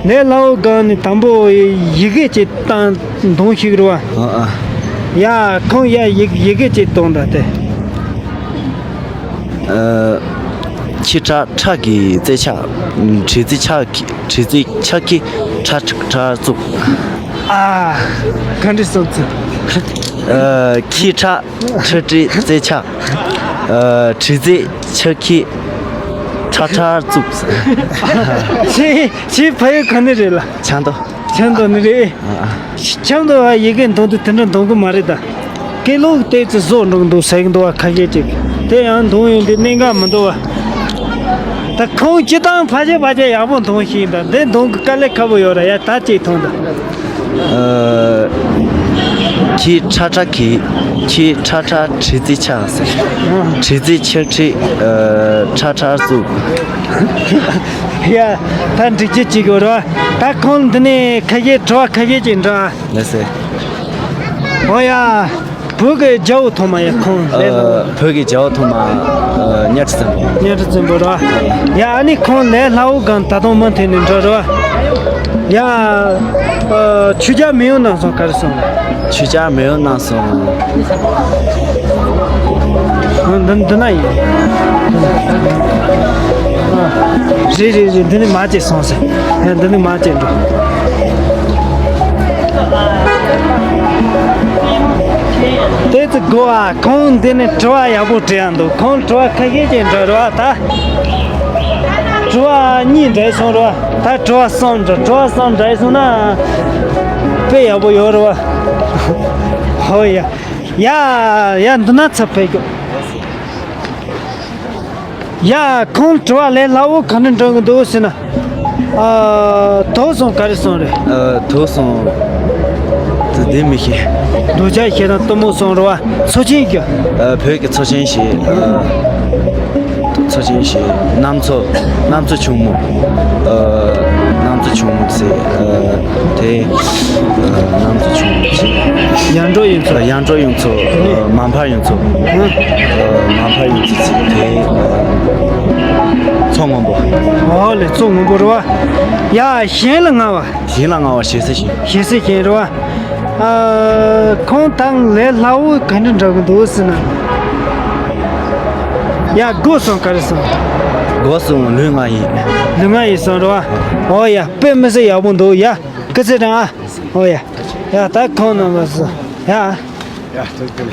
ཨ། ལས་སླ་བོ་སྒང་ནས་དང་པོ་ཡི་གེ་ཅིག་བཏང་འདོན་ཞིག་རེད་བ། ཨ་ཨ། ཡ་ཁོང་ཡ་ཡི་ཡི་གེ་ཅིག་གཏོང་ད་དེ། ཨ། ཁྱི་ཁྲག་ཁྲག་གི་རྩེ་ཆག་བྲིས་རྩེ་ཆག་གི་བྲིས་རྩེ་ཆག་གི་ཁྲག་ཁྲག་བཙུགས། ཨ། ག་འདྲ་སོང་ཚུལ། ཨ། ཁྱི་ཁྲག་ཁྲི་ཁྲི་རྩེ་ཆག་ཨ། བྲིས་རྩེ་ཆག་ཁྱི་ཁྲག་ཁྲག་བཙུགས། ཁྱི་ཁྱི་ཕ་ཡུལ་ག་ནས་རེད་ལ། ཆང་ཏོ། ཆང་ཏོ་ནི་རེད། ཨ་ཨ། ཆང་ཏོ་བ་ཡི་གེ་འདོན་དུས་དེ་འདྲ་འདོན་གི་མ་རེད་ད། སྐད་ལུགས་ཏོག་ཙམ་བཟོ་འགྲོ་གི་འདུག་ཟེར་གི་འདུག་བ་ཁ་ཤས་ཅིག་དེ་ཡང་འདོན་ཡོང་དུས་གནད་འགག་མི་འདུག་བ། ད་ཁོང་སྤྱི་བཏང་ཕལ་ཆེར་ཕལ་ཆེར་ཡག་པོ་འདོན་ཤེས་ད། འདི་འདོན་གི་དཀའ་ལས་ཁག་པོ་ཡོད་ར་ཡ། ད་ཅིག་མཐོང་ད། ཨ། ཁྱི་ཁྲ་ཁྲ་གི་ཁྱི་ཁྲ་ཁྲ་བྲིས་རྩེ་ཆག་ཟེར། བྲིས་རྩེ་ཆག་ཁྲི་ཨ། ཁྲ་ཁྲ་བཙུགས། ཡ། ད་འགྲིག་རྒྱུ་ཅིག་ཡོད་ར། ད་ཁོང་འདི་ནས་ཁ་ཤས་དྲི་བ་ཁ་ཤས་ཅིག་འདྲ། ལགས་སེ། ཨོ་ཡ། བོད་ཀྱི་རྒྱལ་པོ་ཐོག་མ་ཡ་ཁོང་ལས། ཨ། བོད་ཀྱི་རྒྱལ་པོ་ཐོག་མ་ཨ། གཉའ་ཁྲི་བཙན་པོ། གཉའ་ཁྲི་བཙན་པོ་ར། ཡ་ཨ་ནི་ཁོང་ལས་སླ་བོ་སྒང་ད་དུང་མུ་མཐུད་ནས་འགྲོ་ར། ཡ། ཨ། ཆོས་རྒྱལ་མེས་དབོན་རྣམ་གསུམ་ག་རེ་གསུངས། ཆོས་རྒྱལ་མེས་དབོན་རྣམ་གསུམ། འདི་འདི་ན་ཡིན། རེད་རེད་རེད། འདི་ནི་མ་བྱེད་སོང་ཟེར། ཡ་འདི་ནི་མ་བྱེད་འགྲོ། དེ་ཚོ་གོ་བ་ཁོང་འདི་ནི་དྲི་བ་ཡག་པོ་དྲི་ཡ་འདུག་ཁོང་དྲི་བ་ཁ་ཤས་ཅིག་འདྲ་རེད་བ་ད། དྲི་བ་གཉིས་འདྲ་སོང་རེད་བ། ད་དྲི་བ་གསུམ་འདྲ། དྲི་བ་གསུམ་འདྲ་སོང་ན་དཔེ་ཡག་པོ་ཡོད་རེད་བ། ཧོ་ཡ། ཡ། ཡ་འདི་ན་ཚ་ཕེབས་རྒྱུ། ཡ། ཁོང་དྲི་བ་ལས་སླ་བོ་ག་འདྲ་འདྲ་གི་འདུག་ཟེར་ན། ཨ། དོགས་ཟོན་ག་རེ་སོང་རེད། ཨ། དོགས་ཟོན། དེ་མི་ཤེས། འདུག་ཅག་ཤེས་ན་གཏུམ་མོ་སོང་རོ་བ། མཚོ་ཆེན་གྱི། ཨ། བོད་ཀྱི་མཚོ་ཆེན་ཞིག་ཨ། མཚོ་ཆེན་ཞིག་གནམ་མཚོ། གནམ་མཚོ་ཕྱུག་མོ། ཨ། གནམ་མཚོ་ཕྱུག་མོ་ཟེར། ཨ། དེ། ཨ། གནམ་མཚོ་ཕྱུག་མོ་ཟེར། ཡར་འབྲོག་གཡུ་མཚོ། ཡར་འབྲོག་གཡུ་མཚོ། ཨ། མ་ཕམ་གཡུ་མཚོ། ཨ། མ་ཕམ་གཡུ་མཚོ་ཟེར། དེ། ཨ། མཚོ་སྔོན་པོ། ཨོ་ལེ། མཚོ་སྔོན་པོ་རེད་བ། ཡ། གཞན་ལ་ང་བ། གཞན་ལ་ང་བ་ཞེ་ས་ཞིག་ཞེ་ས་ཞིག་རེད་བ། ཨ། ཁོང་ཐང་ལས་སླ་བོ་ག་འདྲ་འདྲ་གི་འདུག་ཟེར་ན། ཡ། སྒོ་སོང་ག་རེ་སོང་། སྒོ་སོང་ལུས་ངག་ཡིད། ལུས་ངག་ཡིད་སོང་རེད་བ། ཨོ་ཡ། དཔེ་མི་སྲིད་ཡག་པོ་འདུག་ཡ། སྐུ་ཚེ་རིང་ཨ། ཨོ་ཡ། ཡ། ད་ཁོང་རྣམ་པ་སུ། ཡ།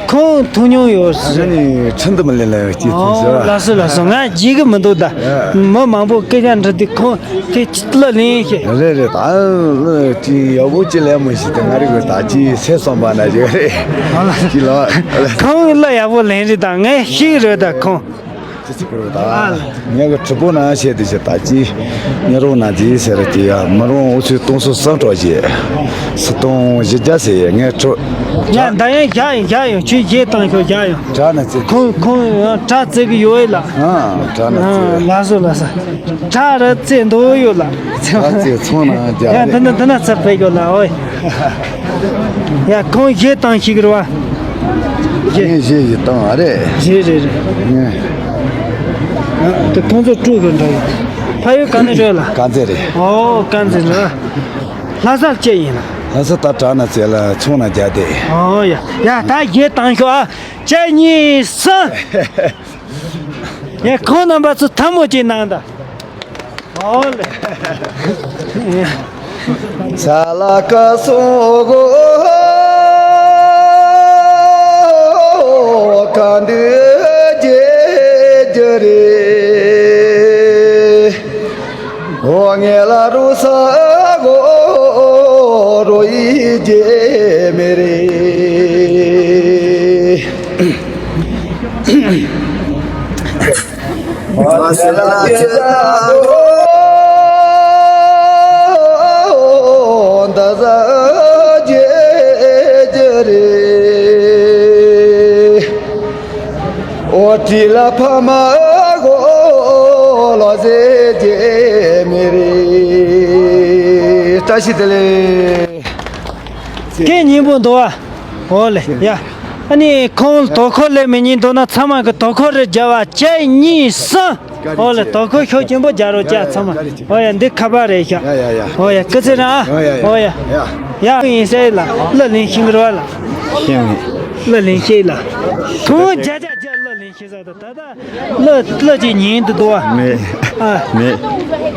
ཁོང་ཐུག་མྱོང་ཡོད་ཟེར། ཨ་ནི་ཁྲིན་ཏུ་མི་ལེ་ལེ་ཅི་ཐུག་ཟེར། ཨོ། ལགས་སོ་ལགས་སོ། ང་བརྗེད་གི་མི་འདུག་ད། ཡ། མི་མང་པོ་སྐད་ཆ་འདྲི་དུས་ཁོང་དེ་ཅི་ལ་ལེན་ཤེས། རེད་རེད། ད་ཅི་ཡག་པོ་ཅི་ལས་མ་ཤེས་ད། ང་རིག་གི་ད་ཅི་སེ་སོང་པ་ན་ཅི་རེད། ཨོ་ལགས། ཅི་ལ། ཁོང་ལ་ཡག་པོ་ལེན་རེད་ད། ངས་ཤེས་རེད་ད་ཁོང་། ཅི་ཅི་ཀུ་རུ་ད། ངས་གི་གྲི་པོ་ནང་བཤད་དུ་ཞིག་ད་ཅི། ཉེ་རོང་ན་ཅི་ཟེར་གི་ཡ། མི་རོང་འུ་ཚོའི་སྟོང་སོ་སང་གྲོགས་བྱེད། སུ་སྟོང་བཞི་བརྒྱ་ཟེར་ཡ། ངས་གྲོ། ཡ། ད་ཡང་བཞག་ཡིན་བཞག་ཡིན། ཁྱོད་རྗེས་བཏང་ཤོག་བཞག་ཡིན། དྲག་ན་ཅི། ཁོང་ཁོང་དྲག་རྩེ་གི་ཡོད་ལ། ཨ། དྲག་ན་ཅི། ལགས་སོ་ལགས་སོ། དྲག་ར་རྩེ་འདུག་ཡོད་ལ། དྲག་རྩེ་ཚོང་ན་རྒྱ། ཡ། འདི་ན་འདི་ན་ཚབ་པའི་ཡོད་ལ་ཨོ། ཡ། ཁོང་གཞས་བཏང་ཤིག་རེད་བ། གཞས། ངས་གཞས་ཞིག་བཏང་བ་རེད། གཞས་རེད་རེད། ངས། ཨ། དེ་ཁོང་ཚོ་དཀྲུག་རེད་འདྲ་ཡོད། ཕ་ཡུལ་ག་ནས་རེད་ལ། དཀར་མཛེས་རེད། ཨོ། དཀར་མཛེས་རེད། ལྷ་སར་སྐྱེས་ཡིན་ལ། ལྷ་ས་ད་དྲག་ན་ཚེ་ལ་ཚོང་ན་རྒྱ་དེ། ཨོ་ཡ། ཡ། ད་གཞས་བཏང་ཤོག་ཨ། གཅིག་གཉིས་གསུམ། ཡ། ཁོང་རྣམ་པ་ཚོ་ཐལ་མོ་གཅིག་གནང་དང་། ཨོ་ལེ། ས་ལ་ཀ་སོ་གོ། ག་འདི་རྒྱལ་རྒྱུ་རེད། འོ་ངེ་ལ་རུ་ས་གོ་རོ་ཡི་རྒྱལ་མེ་རེད། བཀྲ་ཤིས་བདེ་ལེགས། སྐད་སྙན་པོ་འདུག་ཨ། འོ་ལེ། ཡ། ཨ་ནི་ཁོང་དོ་ཁུར་ལས་མི་ཉན་འདུག་ན་ཚང་མ་གི་དོ་ཁུར་རེ་རྒྱབ་ཨ། གཅིག་གཉིས་གསུམ། འོ་ལེ། དོ་ཁུར་ཤུགས་ཆེན་པོ་རྒྱག་རོགས་བྱ་ཚང་མ། འོ་ཡ། འདི་ཁ་པར་རེད་ཤག་འོ་ཡ། སྐུ་ཚེ་རིང་ཨ། འོ་ཡ། ཡ། ཡིན་ཟེར་ལ། གླུ་ལེན་ཤེས་གི་རེད་བ་ལ། ཤེས་མེད། གླུ་ལེན་ཤེས་ལ། ཁོང་བརྒྱ་ཆ་བརྒྱ་གླུ་ལེན་ཤེས་ས་ད་ད་ད། གླུ་གླུ་ཅིག་ཉན་དུ་འདུག་བ། མེད། ཨ། མེད།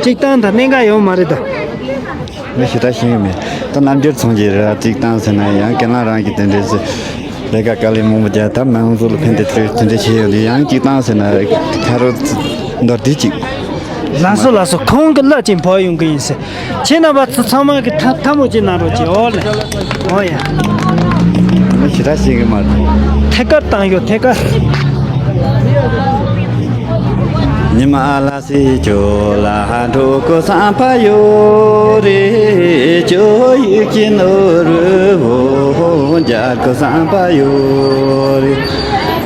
གཅིག་བཏང་ད་གནད་འགག་ཡོད་མ་རེད་ད། ངས་ཞེ་དྲག་ཤེས་ཀྱི་མེད། ད་རྣམ་འགྱུར་མཚོན་གྱི་རེད། གཅིག་བཏང་ཟེར་ན་ཡང་སྐད་ནག་རང་གི་དེ་འདྲས་སུ་ལས་ཀ་དཀའ་ལས་མང་པོ་བརྒྱབ། ད་མི་མང་ཚོ་ལ་ཕན་བདེ་ཐོགས་དེ་འདྲས་བྱས་ཡོད་དུས་ཡང་གཅིག་བཏང་ཟེར་ན་ཁ་རོག་མདོར་བསྡུས་གཅིག་ལགས་སོ་ལགས་སོ། ཁོང་གི་གླུ་ཅིག་ཕབ་ཡོང་གི་ཡིན་ཟེར། ཁྱེད་རྣམ་པ་ཚོ་ཚང་མ་གི་ཐ་ཐལ་མོ་ཅིག་གནང་རོགས་གྱིས། འོ་ལེ། འོ་ཡ། ཞེ་དྲག་ཤེས་ཀྱི་མ་རེད། ཐད་ཀར་བཏང་ཡོད་ཐད་ཀར། ཉི་མ་ལ་སྲིད་ཇོ་ལ་འགྲོ་དགོས་བསམ་པ་ཡོད་རེད། ཇོ་ཡིག་གི་ནོར་བུ་རྒྱག་དགོས་བསམ་པ་ཡོད་རེད།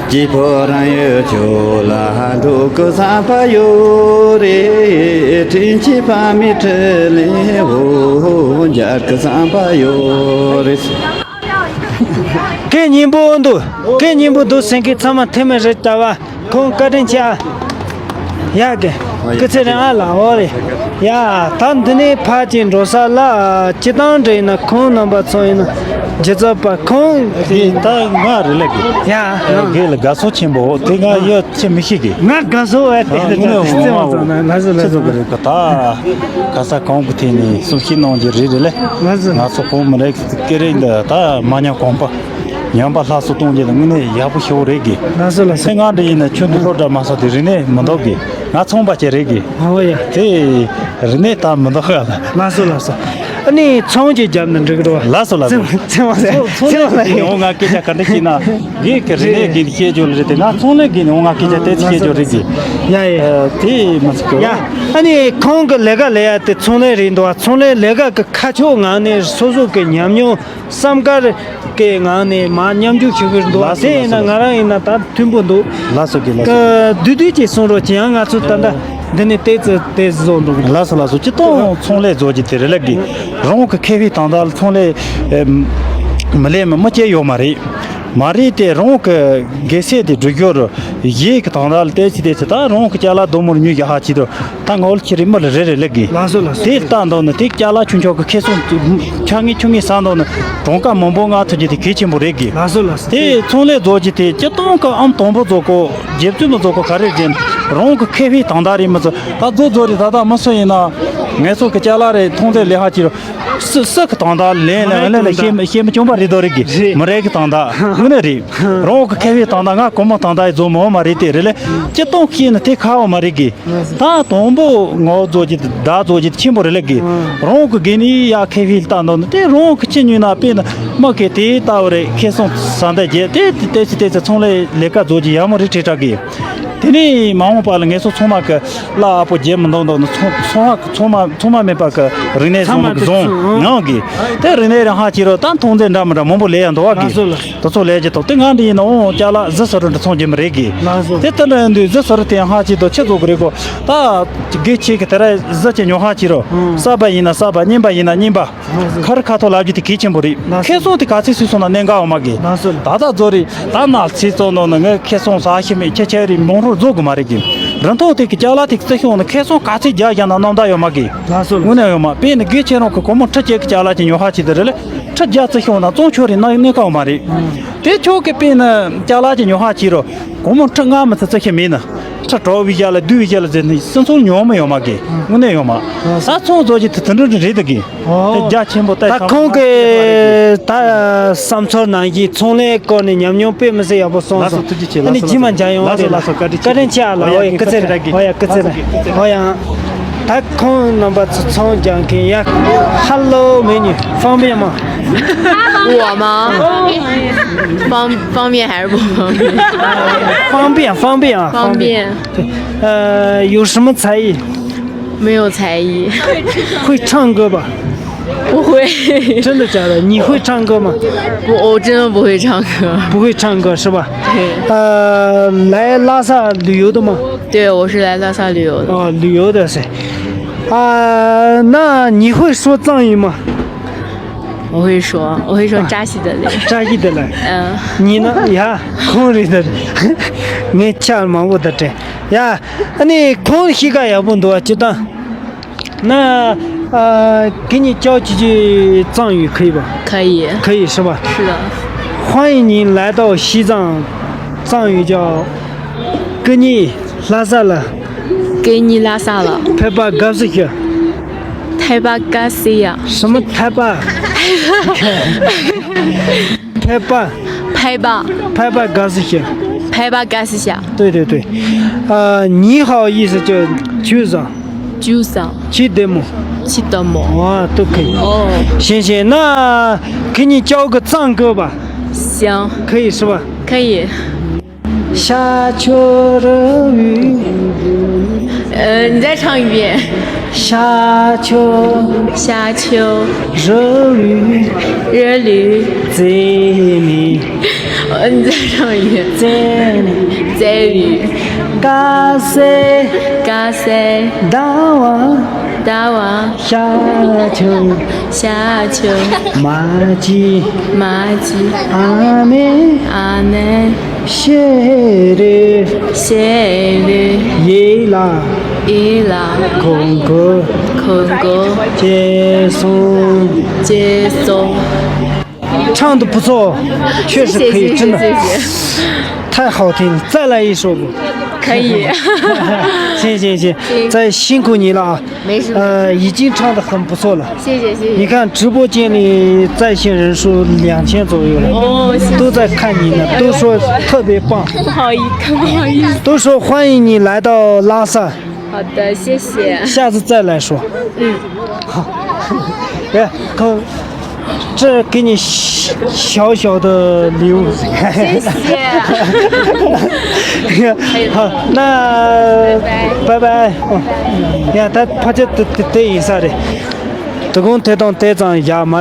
སྐྱིད་པོ་རང་ཡོད་ཇོ་ལ་འགྲོ་དགོས་བསམ་པ་ཡོད་རེད། དྲིན་ཆེ་ཕ་མའི་དྲིན་ལན་འོ་རྒྱག་དགོས་བསམ་པ་ཡོད་རེད། སྐད་སྙན་པོ་འདུག་སྐད་སྙན་པོ་འདུག་སེང་གེ་ཚང་མ་ཐེ་མེ་རེད་ལྟ་བ། ཁོང་བཀའ་དྲིན་ཆེ་ཨ། ཡ་གི། སྐུ་ཚེ་རིང་ཨ་ལ་འོ་རེད། ཡ། ད་འདི་ནས་ཕར་ཅིག་འགྲོ་ས་ལ་སྤྱི་བཏང་འདྲ་ཡིན་ན་ཁོང་རྣམ་པ་ཚོ་ཡིན་ན་སྒྱུ་རྩལ་པ་ཁོང་གི། ད་ང་རེད་ལ་གི། ཡ། གི་ལ་དགའ་ཚོར་ཆེན་པོ་དེ་ང་ཡ་ཆེ་མི་ཤེས་གི། ང་དགའ་ཚོར་བས་དེ་ང་ནི་ཚེ་མ་ཚོ་ན་ལ་ཟེར་ལ་ཆེ་ཚོ་ཟེར། གི་རེད་གི། ད་ག་ས་གང་གི་ཐད་ནས་གསུང་བཤད་གནང་རྒྱུ་རེད་རེད་ལ། ལ་ཟེར། ང་ཚོ་གོང་མི་རིགས་སྐད་རིགས་འདི་ད་མ་ཉམས་གོང་འཕེལ། ཉམས་པ་སླར་གསོ་གཏོང་རྒྱུ་ལ་དངོས་གནས་ཡག་པོ་ཞེ་པོ་རེད་གི། ལགས་སོ་ལགས་སོ། ཚེ་སྔ་འདྲ་ཡིན་ན་ཁྱོད་འདི་སློབ་གྲྭ་མ་སོང་དེ་རིག་གནས་མི་འདུག་གི། ང་ཚོང་པ་ཅིག་རེད་གི། ཨོ་ཡ། དེ་རིག་གནས་དང་མི་འདུག་ག་ལ། ལགས་སོ་ལགས་སོ། ཨ་ནི་ཚོང་ཅིག་རྒྱབ་ན་འགྲིག་གི་རེད་བ། ལགས་སོ་ལགས་སོ། ཚེ་དབང་ཚེ་དབང་ཚེ་དབང་ལགས་ཡིན། འོ་ང་སྐད་ཆ་ག་འདྲ་བཤད་ན། ངས་ཀྱི་རིག་གནས་ཀྱི་བཤད་རྒྱུ་ལ་རེད་དེ། ང་ཚོང་ལས་ཀྱི་འོ་ང་སྐད་ཆ་དེ་ཚོ་བཤད་རྒྱུ་རེད་གི། ཡ་ཡ། ཨ་དེ་མ་ཚིག་གི། ཡ། ཨ་ནི་ཁོང་གི་ལས་ཀ་ལས་ཡ་དེ་ཚོང་ལས་རེད་འདུག་བ། ཚོང་ལས་ལས་ཀ་གི་ཁ་ཕྱོགས་ངང་ནས་སོ་སོ་གི་ཉམས་མྱོང་བསམ་དཀར་གི་ངང་ནས་མར་མཉམ་འཇུག་བྱེད་གི་འདུག་བ། ལགས་སོ་དེ་ཡིན་ན་ང་རང་ཡིན་ན་ད་མཐུན་པོ་འདུག་ལགས་སོ་གི་ལགས་སོ། བསྡུས་བསྡུས་ཀྱིས་གསུང་རོགས་གྱིས། ཡང་ང་ཚོ་ད་ལྟ་འདི་ནས་ཏོག་ཙམ་ཏོག་ཙམ་བཟོ་འགྲོ་གི། ལགས་སོ་ལགས་སོ། སྤྱིར་བཏང་ཚོང་ལས་བཟོ་རྒྱུ་དེ་རེད་ལ་གི། རང་གི་ཁེ་ཕན་དང་ད་ཚོང་ལས་ཨེ་མི་ལས་མི་མི་སྐྱེ་ཡོད་མ་རེད། མ་རེད་དེ། རང་གི་སྒེར་སེམས་དེ་སྒྲུབ་རྒྱུ་རུ་གཞན་གྱི་དང་ད་ལ་ཏོག་ཙམ་ཏོག་ཙམ། ད་རང་གི་ཅ་ལག་རྡོག་མོར་ཉོས་ཀྱི་ཧ་ཅི་དོ། ད་ངོ་ལ་ཁྱེད་རིགས་མི་ལ་རེ་རེ་ལེགས་གི། ལགས་སོ་ལགས་སོ། དེ་ལྟ་འདོད་ན་དེ་ཅ་ལག་ཆུང་ཆུང་གི་ཁེ་བཟང་ཆ་ངེས་ཆུང་ངེས་བཟང་འདོད་ན་གྲངས་ཀ་མང་པོ་མངགས་ཐུབ་རྒྱུ་དེ་གལ་ཆེན་པོ་རེད་གི། ལགས་སོ་ལགས་སོ། དེ་ཚོང་ལས་བཟོ་རྒྱུ་དེ་སྤྱིར་བཏང་གི་ཨང་དང་པོ་བཟོ་དགོས། རྗེ་བཙུན་མ་བཟོ་དགོས་ག་རེ་རེད། རང་གི་ཁེ་ཕན་དང་ད་རེད་མི་ཚོ། ད་བཟོ་བཟོ་རེད། ད་ད་མི་སུ་ཡིན་ན་ངལ་གསོ་གི་ཅ་ལག་རེད། མཐོང་ཚད་ལས་ཧ་ཅི་རུ། སུ་སུ་གི་དང་ད་ལེན་ལེན་ལེན་ལེན་ཤེས་མི་ཤེས་མི་བྱུང་བ་རེད་དོ་རེད་གི། རེད། མི་རེད་གི་དང་ད་དངོས་གནས་རེད། རང་གི་ཁེ་ཕན་དང་ད་ང་གོང་མ་དང་ད་ཡི་བཟོ་མི་འོང་མ་རེད་དེ་རེད་ལེ། སྤྱིར་བཏང་ཤེས་ན་དེ་ཁ་བ་མ་རེད་གི། ད་དང་པོ་ངོ་བཟོ་རྒྱུ་དེ་བདག་བཟོ་རྒྱུ་དེ་ཆེན་པོ་རེད་ལེ་གི། རང་གི་དགེ་ནི་ཡ་ཁེ་ཕན་ལྟ་འདོད་ན་དེ་རང་གི་ཅི་ཉོས་ན། དཔེར་ན་མི་གི་དེ་ལྟ་བུ་རེད། ཁེ་བཟང་ཟ་འདོད་རྒྱུ་དེ་དེ་ཚེ་དེ་ཚེ་ཚོང་ལས་ལས་ཀ་བཟོ་རྒྱུ་ཡག་མོ་རེད་དྲིལ་བསྒྲགས་གི། དེ་ནས་མ་འོངས་པ་ལ་ངལ་གསོ་ཚང་མ་གི་གླ་ཨ་པོ་རྒྱལ་མི་འདུག་འདུག་ན་ཚོང་ཚོང་ཚོང་མ་ཚོང་མ་མེད་པ་གི་རིག་གནས་བཟང་མོ་གི་བཟང་ངང་གི། དེ་རིག་གནས་རང་ཧ་ཅི་རོ་ད་མཐོང་ཚད་འདྲ་མི་འདྲ་མང་པོ་ལས་ཡ་འདུག་བ་གི། ལགས་སོ་ལགས། དེ་ཚོ་ལས་ཀྱི་ཐོག་དེ་ང་འདི་ཡིན་ན་འོང་ཅ་ལག་གཟི་སོ་རུ་འདྲ་ཚོང་རྒྱུ་མི་རེད་གི། ལགས་སོ། དེ་ལྟ་འདྲ་ཡིན་དུས་གཟི་སོ་རུ་དེ་ཧ་ཅི་དོ་ཆི་བཟོ་གི་རེད་གོ། ད་དགེ་ཆེ་གི་དེ་ར་གཟི་ཆེ་ཉོ་ཧ་ཅི་རོ། གསར་པ་ཡིན་ན་གསར་པ། རྙིང་པ་ཡིན་ན་རྙིང་པ། ཁ་རི་ཁ་ཐོག་ལབ་རྒྱུ་དེ་གལ་ཆེན་པོ་རེད། ལགས་སོ། ཁེ་བཟང་དེ་ག་ཚོད་སུས་སོང་ན་གནད་འགག་འོ་མ་གི། ལགས་སོ་ལགས། ད་ལྟ་བཟོ་རེད། ད་ན་ཚེ་བཙོང་ནོ་ན་ངས་ཁེ་བཟང་ཟ་ཤི་མེད་ཁྱེད་ཁྱེད་རེད་མང་རུ་བཟོ་དགོས་མ་རེད་གི། རིན་ཐང་དེ་གི་ཅ་ལག་དེ་གི་རྩི་ཤོང་ན་ཁེ་བཟང་ག་ཚོད་རྒྱག་རྒྱག་ན་རྣམ་དག་ཡོད་མ་གི། ལགས་སོ་ལགས། དངོས་གནས་ཡོད་མ་དཔེར་ན་དགེ་ཆེ་རང་གི་སྒོར་མོ་ཁྲི་གཅིག་གི་ཅ་ལག་ཅིག་ཉོ་ཧ་ཅི་དེ་རེད་ལ། ཁྲི་བརྒྱ་རྩི་ཤོང་ན་བཙོང་ཆོག་རེད་ན་གནད་འགག་འོ་མ་རེད། དེ་ཁྱོད་ཀྱི་དཔེར་ན་ཅ་ལག་ཅིག་ཉོ་ཧ་ཅི་རོ། སྒོར་མོ་ཁྲི་ལྔ་མི་ཚེ་རྩི་ཤི་མེད་ན། ཁྲི་དྲུག་བའི་ཞལ་ལ་བདུན་བའི་ཞལ་ལ་ཟེར་ནས་སེམས་ཚོར་ཉོ་མི་ཡོད་མ་གི། དངོས་གནས་ཡོད་མ། ད་ཚོང་བཟོ་རྒྱུ་དེ་དེ་འདྲ་རེད་ད་གི། དེ་རྒྱ་ཆེན་པོ་ད་ད་ཁོང་གི་ད་བསམ་ཚོར་ནང་བཞིན་ཚོང་ལས་སྐོར་ནས་ཉམས་མྱོང་དཔེ་མི་སྲིད་ཡག་པོ་གསུངས་སོང་། ལགས་སོ་ཐུགས་རྗེ་ཆེ། ཨ་ནི་ལགས་སོ་རྗེས་མ་མཇལ་ཡོང་། ལགས་སོ་ལགས་སོ། བཀའ་དྲིན་ཆེ། བཀའ་དྲིན་ཆེ་ཨ་ལ། ཨོ་ཡ་ཨོ་ཡ་སྐུ་ཚེ་རིང་། ཨོ་ཡ་སྐུ་ཚེ་རིང་། ཨོ་ཡ། ད་ཁོང་རྣམ་པ་ཚོ་ཚོང་རྒྱག་མཁན་ཡ། Hello美女，方便吗？我吗？方方便还是不方便？方便，方便啊，方便。呃，有什么才艺？没有才艺。会唱歌吧？不会。真的假的？你会唱歌吗？不，我真的不会唱歌。不会唱歌是吧？对。呃，来拉萨旅游的吗？对，我是来拉萨旅游的。哦，旅游的是。啊，那你会说藏语吗？我会说，我会说扎西德勒。扎西德勒。嗯。你呢？呀，ཁོང་རེད་ད། ངས་ཆ་མང་པོ་ད་དྲན། ཡ། ཨ་ནི་ཁོང་གཤིས་ཀ་ཡག་པོ་འདུག་བ། སྤྱིར་བཏང་། 那，呃，给你教几句藏语可以吧？可以。可以是吧？是的。欢迎您来到西藏，藏语叫 给你拉萨了。给你拉萨了。 ཕེབས་པ་དགའ་བསུ་ཞུ། 太巴嘎西亚。什么太巴？ ཕེབས་པ། 拍吧。 ཕེབས་པ་དགའ་བསུ་ཞུ། 拍吧嘎西亚。 对对对。呃，你好意思叫 ཇུ་བཟང་། 就上。 ཇུ་བདེ་མོ། 去的么？ 哇，都可以。哦。 行行，那给你教个藏歌吧。 行。 可以是吧？ 可以。 下秋热雨。 呃，你再唱一遍。 下秋。 下秋。 热雨。 热雨。 在你。 呃，你再唱一遍。 在你。 在雨。 嘎塞。 嘎塞。 大王。 大王。 下秋。 下秋。 马吉。 马吉。 阿妹。 阿妹。 谢谢。 谢谢。 伊拉。 伊拉。 空格。 空格。 接送。 接送。 唱得不错，确实可以，谢谢，真的。谢谢，谢谢。太好听了，再来一首吧。可以。行行行，行。再辛苦你了啊。没事。呃，已经唱得很不错了。谢谢，谢谢。你看直播间里在线人数两千左右了，哦，谢谢。都在看你呢，都说特别棒。不好意思，不好意思。都说欢迎你来到拉萨。 好的，谢谢。下次再来说。嗯。好。ཡ། ཁོ། 这给你小小的礼物。谢谢。好，那拜拜。ཡ། ད་ཕལ་ཆེར་དེ་དེ་དེ་ཡིན་ས་རེད། དོ་དགོང་དེ་དང་དེ་ཙམ་བཞག་མ་